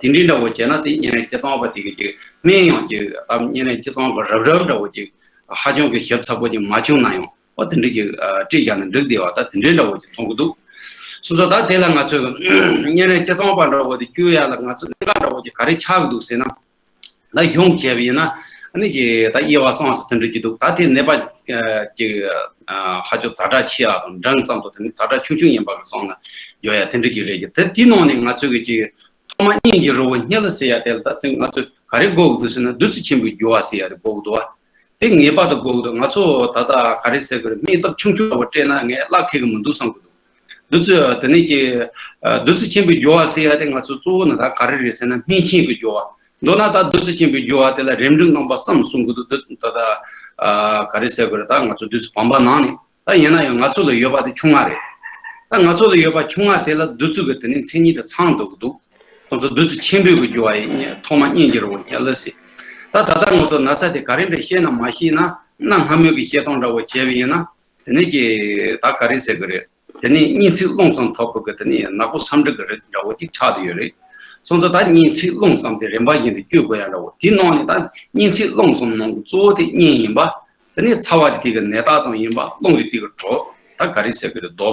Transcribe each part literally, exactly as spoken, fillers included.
དེ་འདྲའི་འདྲ་བོ་བྱས་ན་དེ་གཉན་རིམས་ཅི་ཚང་བ་དེ་གི་ཅིག་སྨན་ཡང་ཅིག་ད་གཉན་རིམས་ཅི་ཚང་གི་རབ་རབ་འདྲ་བོ་ཅིག་ཧ་ཅང་གི་ཞིབ་ཚགས་པོ་ཅིག་མ་བྱུང་ན་ཡང་། ཨོ་དེ་འདྲ་ཅིག་ཨ་སྤྲད་བཞག་ན་འགྲིག་བསྡད་པ་ད་དེ་འདྲའི་འདྲ་བོ་ཅིག་མཐོང་གི་འདུག་སོང་ཙང་ད་དེ་ལ་ང་ཚོས་གཉན་རིམས་ཅི་ཚང་བ་འདྲ་བོ་དེ་བཅོས་ཡ་ལ་ང་ཚོ་གནད་འགག་འདྲ་བོ་ཅིག་ག་རེ་ཆགས་ཀྱི་འདུག་ཟེར་ན། ད་གཞུང་བྱས་པ་ཡིན་ན་ཨ་ནི་ཅིག་ད་དབྱེ་བ་གསུམ་ཟེར་དེ་འདྲ་ཅིག་འདུག་ད་དེ་ནད་པ་ཨ་ཅིག་ཨ་ཧ་ཅང་ཛ་དྲག་ཆེ་ཡ་དང་འབྲིང་ཙམ་དང་དེ་ནི་ཛ་དྲག་ཆུང་ཆུང་ཡིན་པ་གི་སོང་ན་ཡོད་ཡ་དེ་འདྲ་ཅིག་རེད་ཀྱི། དེ་དེའི་ནང་ནས་ང་ཚོས་གི་ཅིག་ཐོག་མ་གཉན་གྱི་རིལ་བུ་སྙིལ་ཟེར་ཡ་དེ་ལ་ད་དེ་ང་ཚོས་ག་རེ་དགོས་ཀྱི་འདུག་ཟེར་ན་བདུད་རྩི་ཆེན་པོའི་རྒྱུ་བ་ཟེར་ཡ་དེ་དགོས་ཀྱི་འདུག་བ། དེ་ངེས་པར་དུ་དགོས་ཀྱི་འདུག་ང་ཚོ་ད་ལྟ་ག་རེ་ཟེར་དགོས་རེད། སྨན་སྟོབས་ཆུང་ཆུང་བ་སྤྲད་ན་ངས་གླ་ཁེལ་གི་མི་འདུག་བསམ་གྱི་འདུག་བདུད་རྩི་དེ་ནས་ཀྱི་ཨ་བདུད་རྩི་ཆེན་པོའི་རྒྱུ་བ་ཟེར་ཡ་དེ་ང་ཚོ་གཙོ་བོ་ནི་ད་ག་རེ་རེད་ཟེར་ན་སྨན་ཆེན་གྱི་རྒྱུ་བ། མདོར་ན་ད་བདུད་རྩི་ཆེན་པོའི་རྒྱུ་བ་དེ་ལ་རིམ་གྲོ་རྣམ་པ་གསུམ་གསུང་གི་འདུག་བདུད་ད་ད་ཨ་ག་རེ་ཟེར་དགོས་རེད། ད་ང་ཚོ་བདུད་རྩི་བམ་པ་ནང་ནས། ད་ཡིན་ན་ཡང་ང་ཚོ་ལ་ཡོད་པ་དེ་ཆུང་ང་རེད། ད་ང་ཚོ་ལ་ཡོད་པ་ཆུང་ང་དེ་ལ་བདུད་རྩི་གི་དེ་ནི་མཚན་ཉིད་དེ་ཚང་འདུག་གི་འདུག་སོང་ཙང་བདུད་རྩི་ཆེན་པོའི་གི་རྒྱུ་བ་ཡིན། ཐོག་མ་གཉན་གྱི་རིལ་བུ་སྙིལ་ཟེར། ད་ད་ལྟ་ང་ཚོ་ན་ཚ་དེ་ག་རེ་འདྲ་བཤད་ན་མ་ཤེས་ན་གནའ་སྔ་མོའི་གི་བཤད་སྟངས་འདྲ་བོ་བྱས་པ་ཡིན་ན་དེ་ནི་ཀྱི་ད་ག་རེ་ཟེར་གི་རེད། དེ་ནི་གཉན་ཚད་རླུང་གསུམ་ཐོབ་པའི་གི་དེ་ནི་ནག་པོ་སེམས་སྒྲིབ་གི་རིགས་འདྲ་བོ་ཅིག་ཆགས་བསྡད་ཡོད་རེད། སོང་ཙང་ད་གཉན་ཚད་རླུང་གསུམ་དེ་རིམ་པ་བཞིན་དུ་བཅོས་དགོས་ཡ་འདྲ་བོ་དེའི་ནང་ནས་ད་གཉན་ཚད་རླུང་གསུམ་ནང་གི་གཙོ་བོ་དེ་གཉན་ཡིན་པ། དེ་ནས་ཚ་བ་དེ་དེ་གི་ནད་རྟགས་ཙམ་ཡིན་པ། རླུང་དེ་དེ་གི་གྲོགས། ད་ག་རེ་ཟེར་གི་རེད། རྡོ་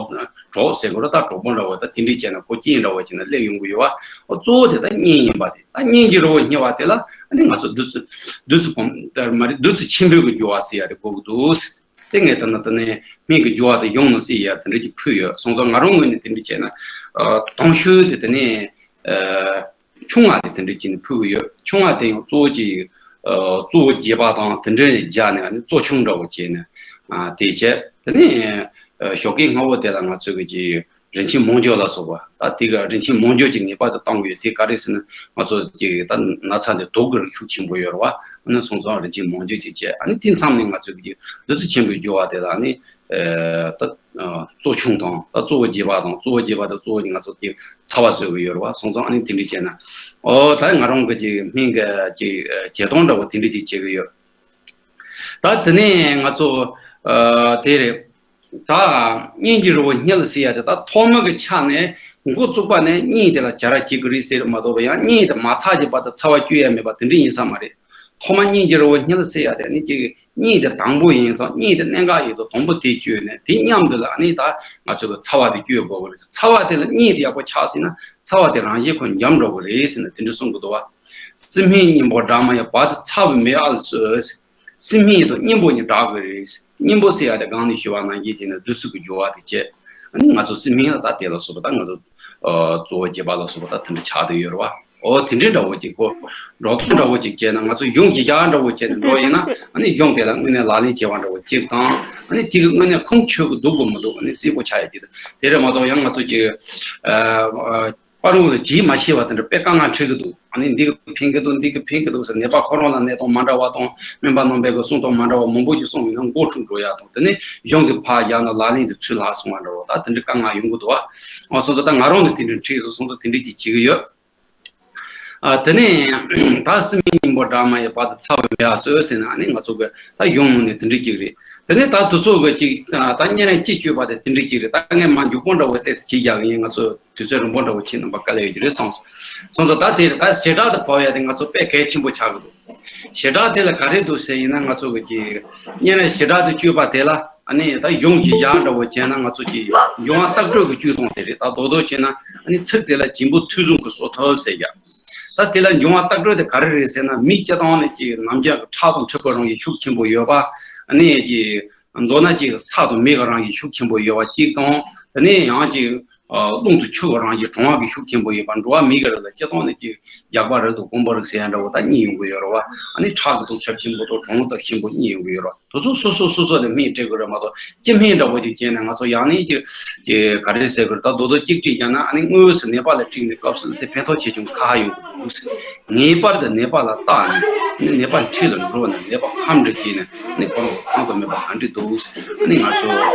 གྲོགས་ཟེར་གི་རེད། ད་གྲོགས་པོ་འདྲ་བོ་ད་དེ་འདྲས་བྱས་ན་ཁོ་རྐྱེན་འདྲ་བོ་བྱས་ན་སླེབས་ཡོང་གི་ཡོད་བ། ཨོ་གཙོ་བོ་དེ་ད་གཉན་ཡིན་པ་དེ། ད་གཉན་གྱི་རིལ་བུ་སྙིལ་བ་དེ་ལ་ཨ་ནི་ང་ཚོ་བདུད་རྩི་བདུད་རྩི་བམ་དེ་མ་རེད། བདུད་རྩི་ཆེན་པོའི་གི་རྒྱུ་བ་ཟེར་ཡ་དེ་དགོས་ཀྱི་འདུག་ཟེར། དེ་ངས་ད་ནི་ད་ནི་སྨན་གྱི་རྒྱུ་བ་དེ་ཡོང་ནོ་ཟེར་ཡ་དེ་འདྲས་ཀྱི་ཕུལ་ཡོད། སོང་ཙང་ང་རང་ངོས་ནས་དེ་འདྲས་བྱས་ན་ཨ་དང་ཤོས་དེ་དེ་ནས། ཆུང་བ་དེ་དེ་འདྲ་བྱས་ནས་ཕུལ་གི་ཡོད། ཆུང་བ་དེ་ཡང་གཙོ་བོ་ཅིག་ཨ་གཙོ་བོ་རྒྱས་པ་དང་དེ་འདྲ་སྦྱར་ནས་ཨ་ནི་གཙོ་ཆུང་འདྲ་བོ་བྱས་ནས་ཨ་དེ་བྱས། དེ་ནས་ཨ་ཞོགས་ཀའི་སྔ་པོ་དེ་ལ་ང་ཚོས་གི་ཅིག་རིན་ཆེན་མང་སྦྱོར་ལ་སོགས་པ། ད་དེ་ག་རིན་ཆེན་མང་སྦྱོར་ཅིག་ངེས་པར་དུ་བཏང་དགོས་ཡོད། དེ་ག་རེ་ཟེར་ན་ང་ཚོ་ཅིག་ད་ན་ཚ་འདི་དུག་གི་རིགས་ཤུགས་ཆེན་པོ་ཡོད་རེད་བ། ཨ་ནི་སོང་ཙང་རིན་ཆེན་མང་སྦྱོར་ཅིག་བྱས། ཨ་ནི་དེ་མཚམས་ནས་ང་ཚོས་གི་བདུད་རྩི་ཆེན་པོའི་རྒྱུ་བ་དེ་ལ་ཨ་ནི། ཨ་ད་ཨ་གཙོ་ཆུང་དང་ད་གཙོ་བོ་རྒྱས་པ་དང་། གཙོ་བོ་རྒྱས་པ་དང་གཙོ་བོ་ང་ཚོ་ཀྱི་ཚ་བ་བཟོ་གི་ཡོད་རེད་བ། སོང་ཙང་ཨ་ནི་དེ་འདྲ་བྱས་ན། ཨོ་ད་ང་རང་གི་ཅིག་སྨན་གྱི་ཅིག་བྱེད་སྟངས་འདྲ་བོ་དེ་འདྲ་ཅིག་བྱེད་ཀྱི་ཡོད། ད་དེ་ནས་ང་ཚོ་ཨ་དེ་རེད། ད་གཉན་གྱི་རིལ་བུ་སྙིལ་ཟེར་ཡ་དེ་ད་ཐོག་མ་གི་ཆ་ནས་འགོ་བཙུགས་པ་ནས་གཉན་དེ་ལ་བྱ་ར་བྱེད་ཀྱི་རེད་ཟེར་མ་གཏོགས་པ། ཡང་གཉན་དེ་མ་ཚར་གྱི་བར་དུ་ཚ་བ་བཅོས་ཡ་མེད་པ་དེ་འདྲ་ཡིན་ས་མ་རེད། ཐོག་མ་གཉན་གྱི་རིལ་བུ་སྙིལ་ཟེར་ཡ་དེ་ནི་ཅིག་གཉན་དེ་དང་པོ་ཡིན་ཙང་། གཉན་དེ་གནད་འགག་ཡིན་ཙང་དང་པོ་དེ་བཅོས་ནས་དེ་མཉམ་དུ་ལ་ཨ་ནི་ད་ང་ཚོ་གི་ཚ་བ་དེ་བཅོས་དགོས་གི་རེད། ཚ་བ་དེ་ལ་གཉན་དེ་ཡག་པོ་ཆགས་ཟིན་ན་ཚ་བ་དེ་རང་བཞིན་ཁོ་འཇམ་འགྲོ་གི་རེད་ཟེར་ནས་དེ་འདྲ་གསུང་གི་འདུག་བ། སྲིན་སྨན་སྙིང་པོ་སྦྲགས་མ་ཡི་བར་དུ་ཚ་བའི་མེ་ཨ་ལ་སོས། སྲིན་སྨན་དང་སྙིང་པོ་གཉིས་སྦྲགས་དགོས་རེད། སྙིང་པོ་ཟེར་ཡ་དེ་གང་ནས་ཞུ་བ་ནང་བཞིན་བྱས་ནས་བདུད་རྩི་གི་རྒྱུ་བ་དེ་བྱས། ཨ་ནི་ང་ཚོ་སྲིན་སྨན་ལ་ད་དེ་ལ་སོགས་པ་ད་ང་ཚོ་ཨ་གཙོ་བོ་རྒྱས་པ་ལ་སོགས་པ་ད་དེ་འདྲ་ཆགས་བསྡད་ཡོད་རེད་བ། ཨོ་དེ་འདྲའི་འདྲ་བོ་ཅིག་གོ། འགྲོ་སྟངས་འདྲ་བོ་ཅིག་བྱས་ན་ང་ཚོ་གཞུང་ཇི་བཞག་འདྲ་བོ་བྱས་ནས་འགྲོ་ཡིན་ན། ཨ་ནི་གཞུང་དེ་ལ་དངོས་གནས་ལག་ལེན་བྱེད་པ་འདྲ་བོ་གཅིག་དང་། ཨ་ནི་དེ་གི་དངོས་གནས་ཁུངས་འཁྱོལ་གི་འདུག་གི་མི་འདུག་ཨ་ནི་གསལ་པོ་ཆགས་ཡ་ཅིག་དང་། དེ་རེད་མ་གཏོགས་ཡང་ང་ཚོ་ཅིག་ཨ་ཨ། པ་རུང་ལ་ཇི་མ་ཤེས་པ་དེ་འདྲ་དཔེ་དཀའ་ངལ་འཕྲད་ཀྱི་འདུག་ཨ་ནི་འདི་གི་ཕན་གྱི་འདུག་འདི་གི་ཕན་གྱི་འདུག་ཟེར། ནད་པ་ཁོ་རང་ལ་གནས་སྟངས་མ་འདྲ་བ་དང་། སྨན་པ་རྣམ་པས་ཀྱི་གསུང་སྟངས་མ་འདྲ་བ་མང་པོ་ཞིག་གསུངས་ཡོད་ན་མགོ་འཁྲུག་འགྲོ་ཡ་དང་། དེ་ནས་གཞུང་གི་ཕར་བཞག་ན་ལག་ལེན་དེ་ཚུར་ལྷག་སོང་བ་འདྲ་བ་ད་དེ་འདྲ་དཀའ་ངལ་ཡོང་གི་འདུག་བ། ཨ་སོང་ཙང་ད་ང་རང་ནས་དེ་འདྲ་འཕྲད་སོང་། སོང་ཙང་དེ་འདྲ་ཅིག་བྱེད་ཀྱི་ཡོད། ཨ་དེ་ནས་ད་སྲིན་སྨན་སྙིང་པོ་སྦྲགས་མ་ཡི་བར་དུ་ཚ་བའི་མེ་ཨ་སོས་ཟེར་ན། ཨ་ནི་ང་ཚོ་གི་ད་གཞུང་ནང་ནས་དེ་འདྲ་ཅིག་རེད། དེ་ནས་ད་དུས་ཚོད་ཀྱི་ཅིག་ད་གཉན་རིམས་ཅིག་བཅོས་པ་དེ་དེ་འདྲ་ཅིག་རེད། ད་ངས་མ་མགྱོགས་པོ་འདྲ་བོ་ཏོག་ཙམ་བྱེད་རྒྱག་གི་ཡིན། ང་ཚོ་དུས་ཚོད་རིང་པོ་འདྲ་བོ་བྱེད་ན་ཕར་དཀའ་ལས་ཡོད་ཀྱི་རེད་བསམ་སོང་། སོང་ཙང་ད་དེ་རེད། ད་ཞེ་དྲག་ཏུ་བབས་ཡ་དེ་ང་ཚོ་དཔེ་གལ་ཆེན་པོ་ཆགས་ཀྱི་འདུག་ཞེ་དྲག་དེ་ལ་ག་རེ་འདུག་ཟེར་ཡིན་ན། ང་ཚོ་གི་ཅིག་གཉན་རིམས་ཞེ་དྲག་ཏུ་བཅོས་པ་དེ་ལ་ཨ་ནི་ད་གཞུང་གི་ཞག་འདྲ་བོ་བྱས་ན། ང་ཚོ་ཅིག་འབྱུང་བ་ལྟག་སྤྲོད་ཀྱི་བཅོས་སྟངས་དེ་རེད། ད་རྡོག་རྡོག་བྱས་ན་ཨ་ནི་ཚིགས་དེ་ལ་གཅིན་པ་མཐུད་བཟུང་གི་གསོ་ཐབས་ཟེར་ཡ། ད་དེ་ལ་འབྱུང་བ་ལྟག་སྤྲོད་དེ་ག་རེ་རེད་ཟེར་ན། མི་སྤྱིར་བཏང་ནས་ཅིག་ནམ་རྒྱུན་གྱི་ཁྲག་དང་མཁྲིས་པའི་རང་བཞིན་ཤུགས་ཆེན་པོ་ཡོད་པ། ཨ་ནི་ཅིག་མདོར་ན་ཅིག་ས་དང་མེ་གི་རང་བཞིན་ཤུགས་ཆེན་པོ་ཡོད་པ་གཅིག་དང་། དེ་ནས་ཡང་ཅིག་ཨ་རླུང་དང་ཆུ་གི་རང་བཞིན་གྲང་བ་གི་ཤུགས་ཆེན་པོ་ཡོད་པ། འགྲོ་བ་མི་གི་རིགས་ལ་སྤྱིར་བཏང་ནས་ཅིག་རྒྱགས་པ་རིགས་དང་སྐོམ་པ་རིགས་ཟེར་ཡ་འདྲ་བོ་ད་གཉིས་ཡོང་གི་ཡོད་རེད་བ། ཨ་ནི་ཁྲག་གི་སྟོབས་ཁྱབ་ཆེན་པོ་དང་གྲང་བ་སྟོབས་ཆེན་པོ་གཉིས་ཡོང་གི་ཡོད་རེད་བ། དེ་ཚོ་སོ་སོ་སོ་སོ་ལ་སྨན་སྤྲད་དགོས་རེད་མ་གཏོགས། སྤྱི་སྨན་འདྲ་བོ་ཅིག་བྱས་ནས་ང་ཚོ་ཡང་ནས་ཅིག་ཅིག་ག་རེ་ཟེར་དགོས་རེད། ད་རྡོག་རྡོག་གཅིག་སྤྲད་བཞག་ན་ཨ་ནི་དངོས་སུ་ནད་པ་ལ་སྤྲད་ནས་སྐབས་སུ་དེ་ཕན་ཐོགས་ཆེ་ཆུང་ཁ་ཡོང་གི་འདུག་ཟེར། ངེས་པར་དུ་ནད་པ་ལ་བརྟག་ནས། ནི་ནད་པ་འཁྲིས་ལ་འགྲོ་ནས་ནད་པ་ཁམས་འདྲ་བྱས་ནས་ནི་ཁོ་རང་གི་ཁང་དུ་མེད་པ་ག་འདྲ་འདུག་ནི་ང་ཚོ་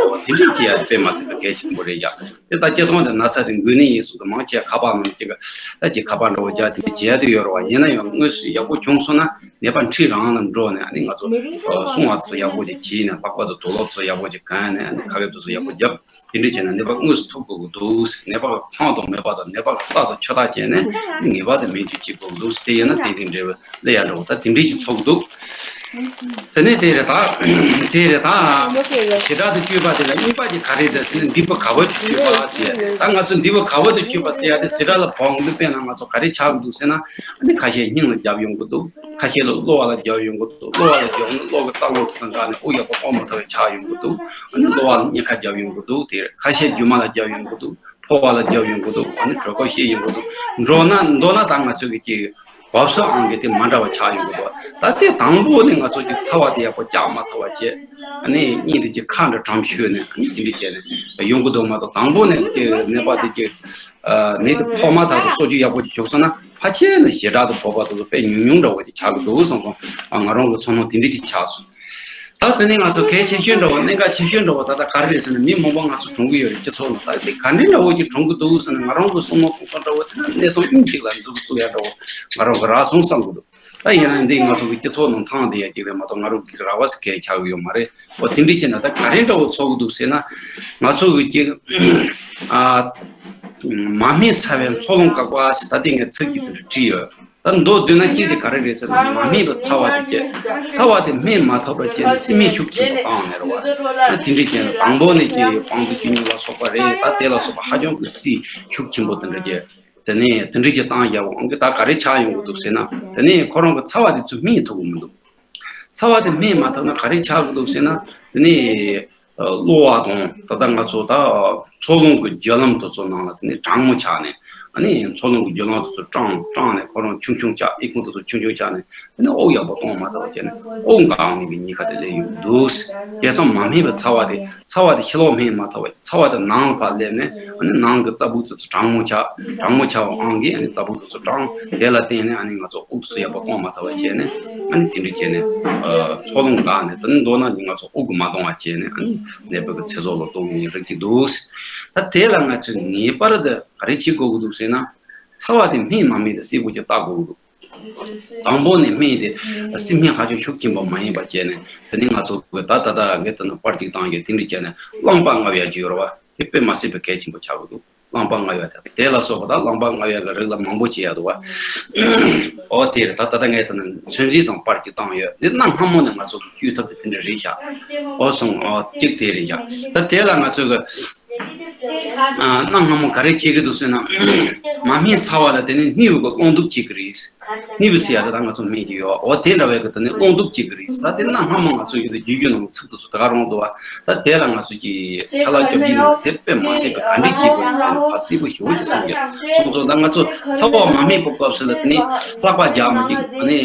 དེ་འདྲ་བྱེད་ཡ་དཔེ་མ་སྲིད་པའི་གལ་ཆེན་པོ་རེད་ཡ། དེ་ལྟ་སྤྱིར་བཏང་དུ་ན་ཚ་དེ་འགོས་ནད་ཡིན་སོགས་དུ་མང་ཆེ་ཁ་པར་ནང་གཅིག་ད་ཅིག་ཁ་པར་འདྲ་བོ་རྒྱག་དེ་འདྲ་བྱེད་ཡ་དེ་ཡོད་རེད་བ། ཡིན་ན་ཡང་དངོས་སུ་ཡག་པོ་བྱུང་སོང་ན་ནད་པ་འཁྲིས་རང་ལ་འགྲོ་ནས་ནི་ང་ཚོ་སྲུང་བ་དེ་ཚོ་ཡག་པོ་ཅིག་བྱས་ནས་ལྷག་པར་དུ་དུག་ལོག་དེ་ཚོ་ཡག་པོ་ཅིག་གང་ནས་ནི་ཁ་ལེབ་དེ་ཚོ་ཡག་པོ་རྒྱབ། དེ་འདྲ་བྱས་ན་ནད་པ་དངོས་སུ་ཐུག་དགོས་ཀྱི་འདུག་ནད་པ་གི་ཁོང་དང་མེད་པ་དང་ནད་པ་གི་རྩ་དང་ཆུ་དག་བྱས་ནས་ངེས་པར་དུ་སྨན་བཅོས་བྱེད་དགོས་ཀྱི་འདུག་དེ་ཡིན་ན་ཏན་ཏན་འབྲས་བུ་སླེབས་ཡ་འདྲ་བོ་ད་དེ་འདྲ་ཅིག་ཚོར་གྱི་འདུག་དེ་ནས་དེ་རེད་ད། དེ་རེད་ད། བྱེ་བྲག་ཏུ་སྤྱོད་པ་དེ་ལ་གཉིས་པ་དེ་ག་རེ་རེད་ཟེར་ན་འདུས་པ་ག་བ་དུ་སྤྱོད་པ་ཟེར། ད་ང་ཚོ་འདུས་པ་ག་བ་དུ་སྤྱོད་པ་ཟེར་ཡ་དེ་བྱེ་བྲག་ལ་བོགས་འདུག་དཔེར་ན་ང་ཚོ་ག་རེ་ཆགས་ཀྱི་འདུག་ཟེར་ན་ཨ་ནི་ཁ་ཤས་སྙིང་ལ་རྒྱབ་ཡོང་གི་འདུག་ཁ་ཤས་ལ་གློ་བ་ལ་རྒྱབ་ཡོང་གི་འདུག་གློ་བ་ལ་རྒྱབ་ན་གློ་གི་རྩ་རླུང་དེ་དང་འདྲ་ནས་དབུགས་ཡག་པོ་གཏོང་མ་ཐུབ་པའི་ཆགས་ཡོང་གི་འདུག་ཨ་ནི་གློ་བ་ལ་གཉན་ཁ་རྒྱབ་ཡོང་གི་འདུག་དེ་ཁ་ཤས་རྒྱུ་མ་ལ་རྒྱབ་ཡོང་གི་འདུག་ཕོ་བ་ལ་རྒྱབ་ཡོང་གི་འདུག་ཨ་ནི་གྲོད་ཁོག་བཤལ་ཡོང་གི་འདུག་མདོར་ན་མདོར་ན་ད་ང་ཚོ་གི་ཅིག་བབས་སོ་ཨང་གི་དེ་མ་འདྲ་བ་ཆགས་ཡོང་གི་འདུག་ད་དེ་དང་པོ་ནི་ང་ཚོ་ཅིག་ཚ་བ་དེ་ཡག་པོ་བཅག་མ་ཐུབ་པ་བྱས་ཨ་ནི་གཉིད་དེ་ཅིག་ཁ་འདྲ་གྲང་ཤོས་ནས་ཨ་ནི་དེ་འདྲ་བྱས་ནས་ཡོང་གི་འདུག་མ་གཏོགས་དང་པོ་ནས་ཅིག་ནད་པ་དེ་ཅིག་ནད་དེ་ཕོག་མ་ཐག་ཏུ་གསོ་རྒྱུ་ཡག་པོ་ཅིག་བྱུང་སོང་ན་ཕལ་ཆེར་ནི་ཞེ་དྲག་ཏུ་ཕོག་པ་དེ་ཚོ་དཔེ་ཉུང་ཉུང་འདྲ་བོ་ཅིག་ཆགས་ཀྱི་འདུག་བསམ་སོང་། ང་རང་གི་ཚོར་སྣང་དེ་འདྲ་ཅིག་ཆགས་སོང་། ད་དེ་ནས་ང་ཚོ་གལ་ཆེ་ཤོས་འདྲ་བོ་གནད་འགག་ཆེ་ཤོས་འདྲ་བོ་ད་ལྟ་ག་རེ་རེད་ཟེར་ན་མི་མང་པོ་ང་ཚོ་གྲོངས་ཀྱི་ཡོད་རེད། སྤྱི་ཚོགས་ནང་ད་དེ་ག་འདྲ་འདྲ་བོ་ཅིག་གྲོངས་ཀྱི་འདུག་ཟེར་ན་ང་རང་གི་བསམ་བློ་གཏོང་སྟངས་འདྲ་བོ་དེ་ན་གནད་དོན་དབྱིངས་གཅིག་ལ་འཛུགས་བཙུགས་ཡ་འདྲ་བོ་ང་རང་གི་རག་སོང་བསམ་གྱི་འདུག་ད་ཡིན་ན་འདི་ང་ཚོ་གི་སྤྱི་ཚོགས་ནང་ཐང་དེ་ཡ་གཅིག་རེད་མ་གཏོགས་ང་རང་གི་རག་པ་ཞིག་གལ་ཆགས་ཀྱི་ཡོད་མ་རེད། འོ་དེ་འདྲ་བྱས་ན་ད་ག་རེ་འདྲ་བོ་ཚོར་གྱི་འདུག་ཟེར་ན། ང་ཚོ་གི་ཅིག་ཨ་མ་སྨད་ཚ་བའི་འཚོ་རླུང་འགག་པ་ཟེར་ད་ལྟའི་ངས་ཚིག་གཅིག་དེ་འདྲ་བྲིས་ཡོད། ད་མདོར་བསྡུས་ན་གཅིག་དེ་ག་རེ་རེད་ཟེར་ན་མ་སྨད་པའི་ཚ་བ་དེ་བཅད། ཚ་བ་དེ་སྨད་མ་ཐུབ་པ་བྱས་ནས་སྲིན་མའི་ཤུགས་ཆེན་པོ་བཏང་ནས་རེད་བ། ཨ་དེ་འདྲ་བྱས་ན་དང་པོ་ནས་ཅིག་བང་མཛོད་བཅུ་གཉིས་ལ་སོགས་པ་རེད། ད་དེ་ལ་སོགས་པ་ཧ་ཅང་གི་སྲིད་ཤུགས་ཆེན་པོ་དེ་འདྲ་བྱས། དེ་ནས་དེ་འདྲ་ཅིག་བཏང་རྒྱག་འོང་གི་ད་ག་རེ་ཆགས་ཡོང་གི་འདུག་ཟེར་ན། དེ་ནས་ཁོ་རང་གི་ཚ་བ་དེ་ཚོ་སྨད་ཐུབ་ཀྱི་མི་འདུག་ཚ་བ་དེ་སྨད་མ་ཐུབ་ན་ག་རེ་ཆགས་ཀྱི་འདུག་ཟེར་ན། དེ་ནས་གློ་བ་དང་ད་ལྟ་ང་ཚོ་ད་འཚོ་རླུང་གི་རྒྱུ་ལམ་དེ་ཚོ་ནང་ལ་དེ་ནས་གྲང་མོ་ཆགས་ནས་ཨ་ནི་འཚོ་རླུང་གི་རྒྱུ་ལམ་དེ་ཚོ་སྐྲངས་སྐྲངས་ནས་ཁོ་རང་ཆུང་ཆུང་ཆགས། ཨི་ཁུང་དེ་ཚོ་ཆུང་ཆུང་ཆགས་ནས་དེ་ནས་དབུགས་ཡག་པོ་གཏོང་མ་ཐུབ་པ་བྱས་ནས་དབུགས་འགག་ནས་གི་ཉེན་ཁ་དེ་སླེབས་ཡོང་གི་འདུག་དེ་ཙམ་མ་སྨད་པའི་ཚ་བ་དེ་ཚ་བ་དེ་ཕྱི་ལོགས་སྨད་མ་ཐུབ་པ་ཚ་བ་དེ་ནང་ལ་ཕར་སླེབས་ནས་ཨ་ནི་ནང་གི་རྩ་བུ་དེ་ཚོ་གྲང་མོ་ཆགས། གྲང་མོ་ཆགས་པའང་གིས་ཨ་ནི་རྩ་བུ་དེ་ཚོ་གྲང་། དེ་ལ་བརྟེན་ནས་ཨ་ནི་ང་ཚོ་དབུགས་དེ་ཚོ་ཡག་པོ་གཏོང་མ་ཐུབ་པ་བྱས་ནས་ཨ་ནི་དེ་འདྲ་བྱས་ནས་འཚོ་རླུང་འགག་ནས་དེ་ནི་མདོར་ན་ང་ཚོ་དབུགས་མ་གཏོང་བ་བྱས་ནས་ཨ་ནི་ནད་པ་གི་ཚེ་སྲོག་ལ་གཏོང་ངེས་རིགས་ཀྱི་འདུག་ད་དེ་ལ་ང་ཚོས་ངེས་པར་དུ་ག་རེ་བྱེད་དགོས་ཀྱི་འདུག་ཟེར་ན། ཚ་བ་དེ་སྨད་མ་སྨད་དེ་གསལ་པོ་ཅིག་བལྟ་དགོས་ཀྱི་འདུག་དང་པོ་ནས་སྨན་དེ་སྲིན་སྨན་ཧ་ཅང་ཤུགས་ཆེན་པོ་མ་ཡིན་པ་བྱས་ནས་དེ་ནས་ང་ཚོ་གི་ད་ད་ད་གི་དེ་ནས་པར་གཅིག་བཏང་གི་དེ་འདྲ་བྱས་ནས་རླངས་པ་མངར་ཡ་ཅིག་ཡོད་རེད་བ། དེ་དཔེ་མ་སྲིད་པའི་གལ་ཆེན་པོ་ཆགས་ཀྱི་འདུག་རླངས་པ་མངར་ཡ་དེ་དེ་ལ་སོགས་པ་ད་རླངས་པ་མངར་ཡ་གི་རིགས་ལ་མང་པོ་བྱེད་ཡ་འདུག་བ། ཨོ་དེ་རེད། ད་ད་ད་ངས་དེ་ནས་ཚོད་འཛིན་དང་པར་གཅིག་བཏང་ཡོད། འདི་གནའ་སྔ་མོ་ནས་ང་ཚོ་གི་བཅོས་ཐབས་དེ་དེ་འདྲ་རེད་ཤག་ཨོ་སོང་། ཨོ་གཅིག་དེ་རེད་ཤག་ད་དེ་ལ་ང་ཚོ་གི་གནའ་སྔ་མོ་ག་རེ་བྱེད་ཀྱི་འདུག་ཟེར་ན། མ་སྨད་ཚ་བ་ལ་དེ་ནས་སྣེ་བའི་གི་རླུང་གཏུབ་བྱེད་ཀྱི་རེད། སྣེ་བའི་ཟེར་ཡ་དེ་ད་ང་ཚོ་སྨན་གྱི་ཡོད། འོ་དེ་འདྲ་བའི་གི་དེ་ནས་རླུང་གཏུབ་བྱེད་ཀྱི་རེད། ད་དེ་གནའ་སྔ་མོ་ང་ཚོ་ཡོད་དེ་རྒྱུད་རྒྱུད་ནང་ཚིག་ཏུ་ཚོ་དེ་ག་རང་འདུག་བ། ད་དེ་ལ་ང་ཚོ་གི་ཁ་ལག་རྒྱབ་ཀྱི་ནང་དེ་དཔེ་མ་སྲིད་པའི་ག་འདྲས་བྱེད་དགོས་རེད་ཟེར་ནས་ཕ་སྲིད་པོ་ཞེ་བོ་ཅིག་གསུང་གི་སོང་ཙང་། ད་ང་ཚོ་ཚ་བ་མ་སྨད་པའི་སྐབས་སུ་ལ་དེ་ནས་ལྷགས་པ་རྒྱག་མ་ཅིག་ཨ་ནི་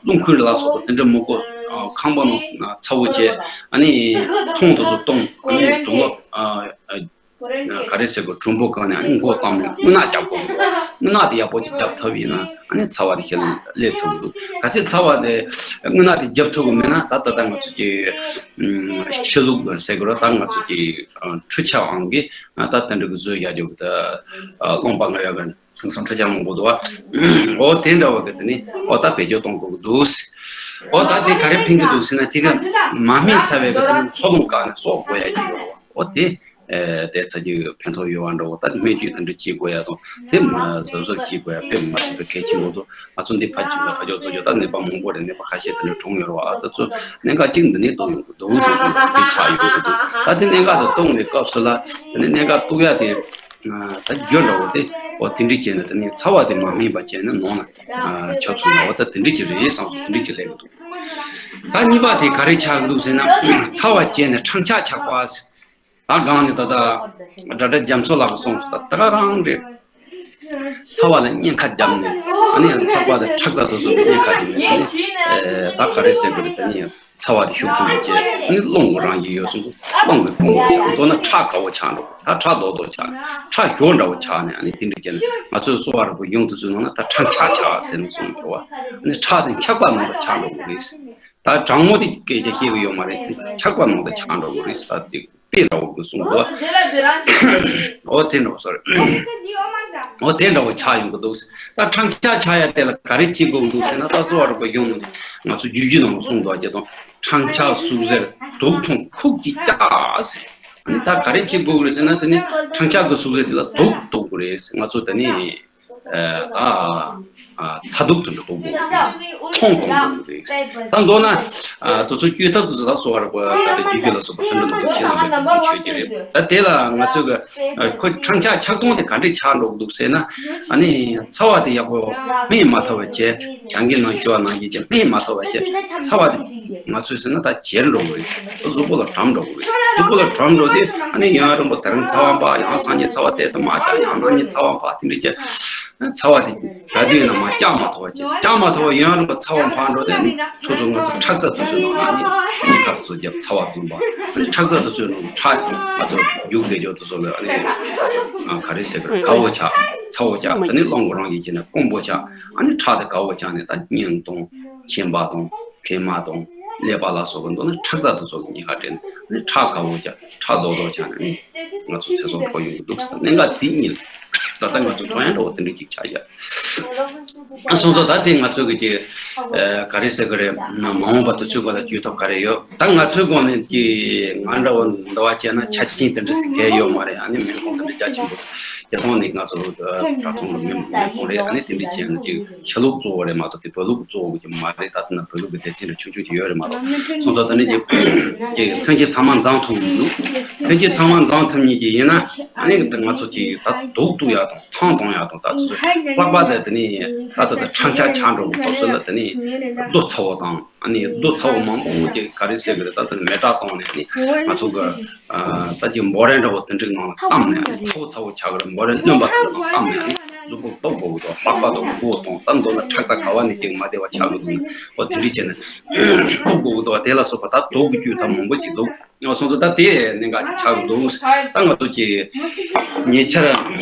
རླུང་ཁུལ་ལ་སོགས་པ་དེ་འདྲ་མི་དགོས། ཁང་པ་ནང་ཚ་བོ་བྱས་ཨ་ནི་ཐོང་དེ་ཚོ་གཏོང་། ཨ་ནི་དུག་ལོག་ག་རེ་ཟེར་དགོས། གྲུམ་བུ་བཀང་ནས་ཨ་ནི་མགོ་བཏང་ནས་རྔུལ་ནག་རྒྱག་དགོས་འདུག་རྔུལ་ནག་དེ་ཡག་པོ་ཅིག་བརྒྱབ་ཐུབ་ཡིན་ན་ཨ་ནི་ཚ་བ་དེ་ཞི་ལྷོད་སླེབས་ཐུབ་འདུག་གལ་སྲིད་ཚ་བ་དེ་རྔུལ་ནག་དེ་བརྒྱབ་ཐུབ་ཀྱི་མེད་ན་ད་ད་ལྟ་ང་ཚོ་གི་ཕྱི་ལུགས་ཟེར་དགོས་རེད། ད་ང་ཚོ་གི་འཕྲུལ་ཆས་ཨང་གིས་ད་དེ་འདྲ་གི་བཟོས་རྒྱག་རྒྱུ་གི་ད་རླངས་པ་མངར་ཡ་གི་དེང་སང་འཕྲུལ་ཆས་མང་པོ་འདུག་བ། འོ་དེ་འདྲ་བ་གི་དེ་ནི་འོ་ད་བེད་སྤྱོད་གཏོང་དགོས་ཀྱི་འདུག་འོ་ད་དེ་ག་རེ་ཕན་གྱི་འདུག་ཟེར་ན་དེ་ག་མ་སྨད་ཚ་བའི་གི་དེ་ནི་འཚོ་རླུང་བཀག་ནས་གསོ་དགོས་ཡ་གི་ཡོད་རེད་བ། འོ་དེ། ཨེ་དེ་ཚ་གྱི་ཕན་ཐོགས་ཡོད་པ་འདྲ་བོ། ད་སྨན་བཅོས་དེ་འདྲ་བྱེད་དགོས་ཡ་དང་དེ་མ་གཟབ་གཟབ་བྱེད་དགོས་ཡ་དཔེ་མ་སྲིད་པའི་གལ་ཆེན་པོ་འདུག་ང་ཚོ་འདི་ཕ་ཅིག་ལ་ཕ་ཇོ་ཚོ་ཇོ་ད་ནད་པ་མང་པོ་རེད། ནད་པ་ཁ་ཤས་དེ་འདྲ་གྲོངས་ཡོད་རེད་བ། ཨ་ད་ཚོ་གནད་འགག་གཅིག་འདི་ནས་གཏོང་ཡོང་གི་འདུག་བསམ་གི་འདུག་དེ་ཆགས་ཡོང་གི་འདུག་ད་དེ་གནད་འགག་དེ་གཏོང་བའི་སྐབས་སུ་ལ་དེ་ནས་གནད་འགག་གཏུག་ཡ་དེ་ད་རྒྱུ་འདྲ་བོ་དེ་འོ་དེ་འདྲ་བྱས་ནས་དེ་ནས་ཚ་བ་དེ་མ་སྨད་པ་བྱས་ནས་ནང་ན་ཆབ་སོང་ཡ་འོ་ད་དེ་འདྲ་ཅིག་རེད་བསམ་སོང་། དེ་འདྲ་ཅིག་ལས་གི་འདུག་ད་གཉིས་པ་དེ་ག་རེ་ཆགས་ཀྱི་འདུག་ཟེར་ན་ཚ་བ་བྱས་ནས་ཁྲག་ཆག་ཆག་པ། ད་སྒང་ནས་ད་ལྟ་དྲ་གྲགས་རྒྱ་མཚོ་ལགས་ཀྱིས་གསུངས་སོང་། ད་ད་ག་རང་རེད། ཚ་བ་ལ་གཉན་ཁ་བརྒྱབ་ནས་ཨ་ནི་ལྷགས་པ་དང་ཁྲག་རྩ་དེ་ཚོ་ལ་གཉན་ཁ་བརྒྱབ་ནས་ཨ་ནི་ད་ག་རེ་ཟེར་དགོས་རེད། ད་ནི་ཚ་ ཚ་བ་དེ་ཤུགས་ཆེན་པོ་བྱས། ཨ་ནི་རླུང་གི་རང་བཞིན་ཡོད་སོང་ཙང་རླུང་གིས་སྐོམ་པོ་ཆགས། མདོར་ན་ཁྲག་དཀར་པོ་ཆགས་འགྲོ། ད་ཁྲག་རྡོག་རྡོག་ཆགས་ནས་ཨ་ནི་དེ་འདྲ་བྱས་ནས་ང་ཚོའི་གསོ་བ་རིག་པའི་གཞུང་དེ་ཚོའི་ནང་ན་ད་ཁྲག་འཁྱག་ཆགས་ཟེར་ནས་གསུངས་འདུག་བ། ཨ་ནི་ཁྲག་དེ་འཁྱག་པ་ནང་དུ་ཆགས་འགྲོ་གི་རེད། ད་གྲང་མོ་དེ་སྐད་ཆ་བཤད་གི་ཡོད་མ་རེད། འཁྱག་པ་ནང་དུ་ཆགས་འགྲོ་གི་རེད། ད་ཅིག་དཔེ་འདྲ་བོ་གི་གསུངས་འདུག་ཨོ་དེ་འདྲ་བོ་སོ་རེད། ཨོ་དེ་འདྲ་བོ་ཆགས་ཡོང་གི་འདུག་ད་ཁྲག་འཁྱག་ཆགས་ཡ་དེ་ལ་ག་རེ་བྱེད་དགོས་འདུག་ཟེར་ན། ད་གསོ་བ་རིག་པའི་གཞུང་ནང་ང་ཚོ་རྒྱུད་བཞི་ནང་གསུངས་འདུག་ཅེས་དང་། ཁྲག་འཁྱག་ཟུག་གཟེར་དུག་འཐུང་ཁུག་ཀྱིས་བཅག་ཟེར། ཨ་ནི་ད་ག་རེ་བྱེད་དགོས་ཀྱི་རེད་ཟེར་ན། དེ་ནི་ཁྲག་འཁྱག་གི་ཟུག་གཟེར་དེ་ལ་དུག་གཏོང་དགོས་རེད་ཟེར། ང་ཚོ་ད་ནི་ཨ་ད་ཨ་ཚ་དུག་དེ་འདྲ་གཏོང་དགོས་རེད། འཐུང་གཏོང་དགོས་རེད། ད་མདོར་ན་ཨ་དེ་ཚོ་བཅོས་ཐབས་དེ་ཚོ་ད་གསོ་བ་རིག་པ་ད་ལྟ་རྒྱུད་བཞི་ལ་སོགས་པ་དེ་འདྲ་ནང་དུ་ཆེད་ལ་འབད་དགོས་ཆོད་ཀྱི་རེད། ད་དེ་ལ་ང་ཚོས་གི་ཨ་ཁོ་ཁྲག་འཁྱག་ཆག་སྟངས་དེ་ག་འདྲས་ཆགས་འགྲོ་གི་འདུག་ཟེར་ན། ཨ་ནི་ཚ་བ་དེ་ཡག་པོ་སྨན་མ་ཐོབ་པ་བྱས། རྒྱང་གི་ནང་ཞུ་བ་ནང་བཞིན་བྱས་སྨན་མ་ཐོབ་པ་བྱས། ཚ་བ་དེ་ང་ཚོས་ཟེར་ན་ད་གྱེར་འགྲོ་གི་རེད། གཟུགས་པོ་ལ་གྲམ་འགྲོ་གི་རེད། གཟུགས་པོ་ལ་གྲམ་འགྲོ་དུས་ཨ་ནི་ཡུན་རིང་པོ་དེ་རིང་ཚ་བ་འབག། ཡང་སང་ཉིན་ཚ་བ་དེ་ཙམ་མ་ཆགས། ཡང་གནངས་ཉིན་ཚ་བ་འབག། དེ་འདྲ་བྱས་ཚ་བ་དེ་ག་དུས་ཡིན་ན་མར་བཅག་མ་ཐུབ་པ་བྱས། བཅག་མ་ཐུབ་པ་ཡུན་རིང་པོ་ཚ་བ་འབག་འགྲོ་དུས་ཨ་ནི་སོ་སོ་ང་ཚོ་ཁྲག་རྩ་དེ་ཚོའི་ནང་ཨ་ནི་གཉན་ཁ་དེ་ཚོ་བརྒྱབ། ཚ་བ་དེ་ཚོ་འབག། ཨ་ནི་ཁྲག་རྩ་དེ་ཚོའི་ནང་ཁྲག་ང་ཚོ་རྒྱུག་བསྡད་རྒྱུ་དེ་ཚོ་ལ་ཨ་ནི་ཨ་ག་རེ་ཟེར་གི་རེད། དཀར་པོ་ཆགས། ཚ་བོ་ཆགས། ཨ་ནི་རླུང་གི་རང་བཞིན་བྱས་ནས་སྐོམ་པོ་ཆགས། ཨ་ནི་ཁྲག་དེ་དཀར་པོ་ཆགས་ནས་ད་སྙིང་གཏོང་། མཁལ་མ་གཏོང་། ཀླད་པ་ལ་སོགས་པ་མདོར་ན་ཁྲག་རྩ་དེ་ཚོ་གི་གཉན་ཁ་སྤྲད་ནས་ཨ་ནི་ཁྲག་དཀར་པོ་ཆགས། ཁྲག་རྡོག་རྡོག་ཆགས་ནས་ཨ་ནི་ང་ཚོ་ཚེ་སྲོག་འཕྲོག་ཡོང་གི་འདུག་ཟེར། གནད་འགག་དེ་གཉིས་ལ་ད་ལྟ་ང་ཚོ་མཐོང་ཡ་འདྲ་བོ་དེ་འདྲ་ཅིག་ཆགས་ཡ། ཨ་སོང་ཙང་ད་དེ་ང་ཚོ་གི་ཅིག་ཨ་ག་རེ་ཟེར་གི་རེད། མ་འོངས་པ་དེ་ཚོའི་སྐོར་ལ་བཅོས་ཐབས་ག་རེ་ཡོད། ད་ང་ཚོའི་སྒང་ནས་ཀྱི་ང་འདྲ་བོ་འདི་བ་བྱས་ན་ཆ་རྐྱེན་དེ་འདྲ་ཞིག་གལ་ཡོད་མ་རེད། ཨ་ནི་སྨན་ཁང་དེ་འདྲ་རྒྱ་ཆེན་པོ་སྤྱིར་བཏང་ནས་ང་ཚོ་གྲྭ་ཚང་གི་སྨན་སྨན་ཁང་རེད། ཨ་ནི་དེ་འདྲ་བྱས་ན་ཅིག་ཕྱི་ལུགས་གཙོ་བོ་རེད་མ་གཏོགས་དེ་བོད་ལུགས་གཙོ་བོ་གི་མ་རེད། ད་ལྟ་ན་བོད་ལུགས་ཀྱི་སྡེ་ཚན་རེ་ཆུང་ཆུང་ཅིག་ཡོད་རེད་མ་གཏོགས། སོང་ཙང་དེ་འདྲ་ཅིག་ཅིག་མཐུན་རྐྱེན་ཚང་མ་འཛོམས་ཐུབ་མི་འདུག་མཐུན་རྐྱེན་ཚང་མ་འཛོམས་ཐུབ་མཁན་ཅིག་ཡིན་ན་ཨ་ནི་ང་ཚོ་ཅིག་ད་དུག་གཏོང་ཡག་དང་ཐང་གཏོང་ཡག་དང་ད་ཚོ་ལྷག་པར་དུ་དེ་ནས་ད་ལྟ་ད་ཁྲག་འཁྱག་ཆགས་འགྲོ་གི་སྐབས་སུ་ལ་དེ་ནས་རྡོ་ཚ་བོ་དང་། ཨ་ནི་རྡོ་ཚ་བོ་མང་པོ་ཅིག་ག་རེ་ཟེར་གི་རེད། ད་དེ་ནས་མེ་སྲེག་བཏང་ནས་ཨ་ནི་ང་ཚོ་གི་ཨ་ད་ཅིག་འབོ་རས་འདྲ་བོ་དེ་འདྲའི་ནང་ལ་བཏང་ནས། ཨ་ནི་ཚ་བོ་ཚ་བོ་ཆགས་གི་རེད། འབོ་རས་རློན་པ་དེ་འདྲ་ནང་བཏང་ནས་ཨ་ནི་གཟུགས་པོ་གཏུབ་དགོས་གི་འདུག་ལྷག་པར་དུ་མགོ་གཏོང་། ད་མདོར་ན་ཁྲག་རྩ་ག་བ་ནས་ཅིག་མ་བདེ་བ་ཆགས་གི་འདུག་ནས་ཨོ་དེ་འདྲ་བྱས་ནས་གཏུབ་དགོས་གི་འདུག་དེ་ལ་སོགས་པ་ད་དུག་གི་བཅོས་ཐབས་མང་པོ་ཅིག་འདུག་ཨ་སོང་ཙང་ད་དེ་གནད་འགག་ཅིག་ཆགས་ཀྱི་འདུག་ད་ང་ཚོ་ཀྱི་ཉེ་ཆར་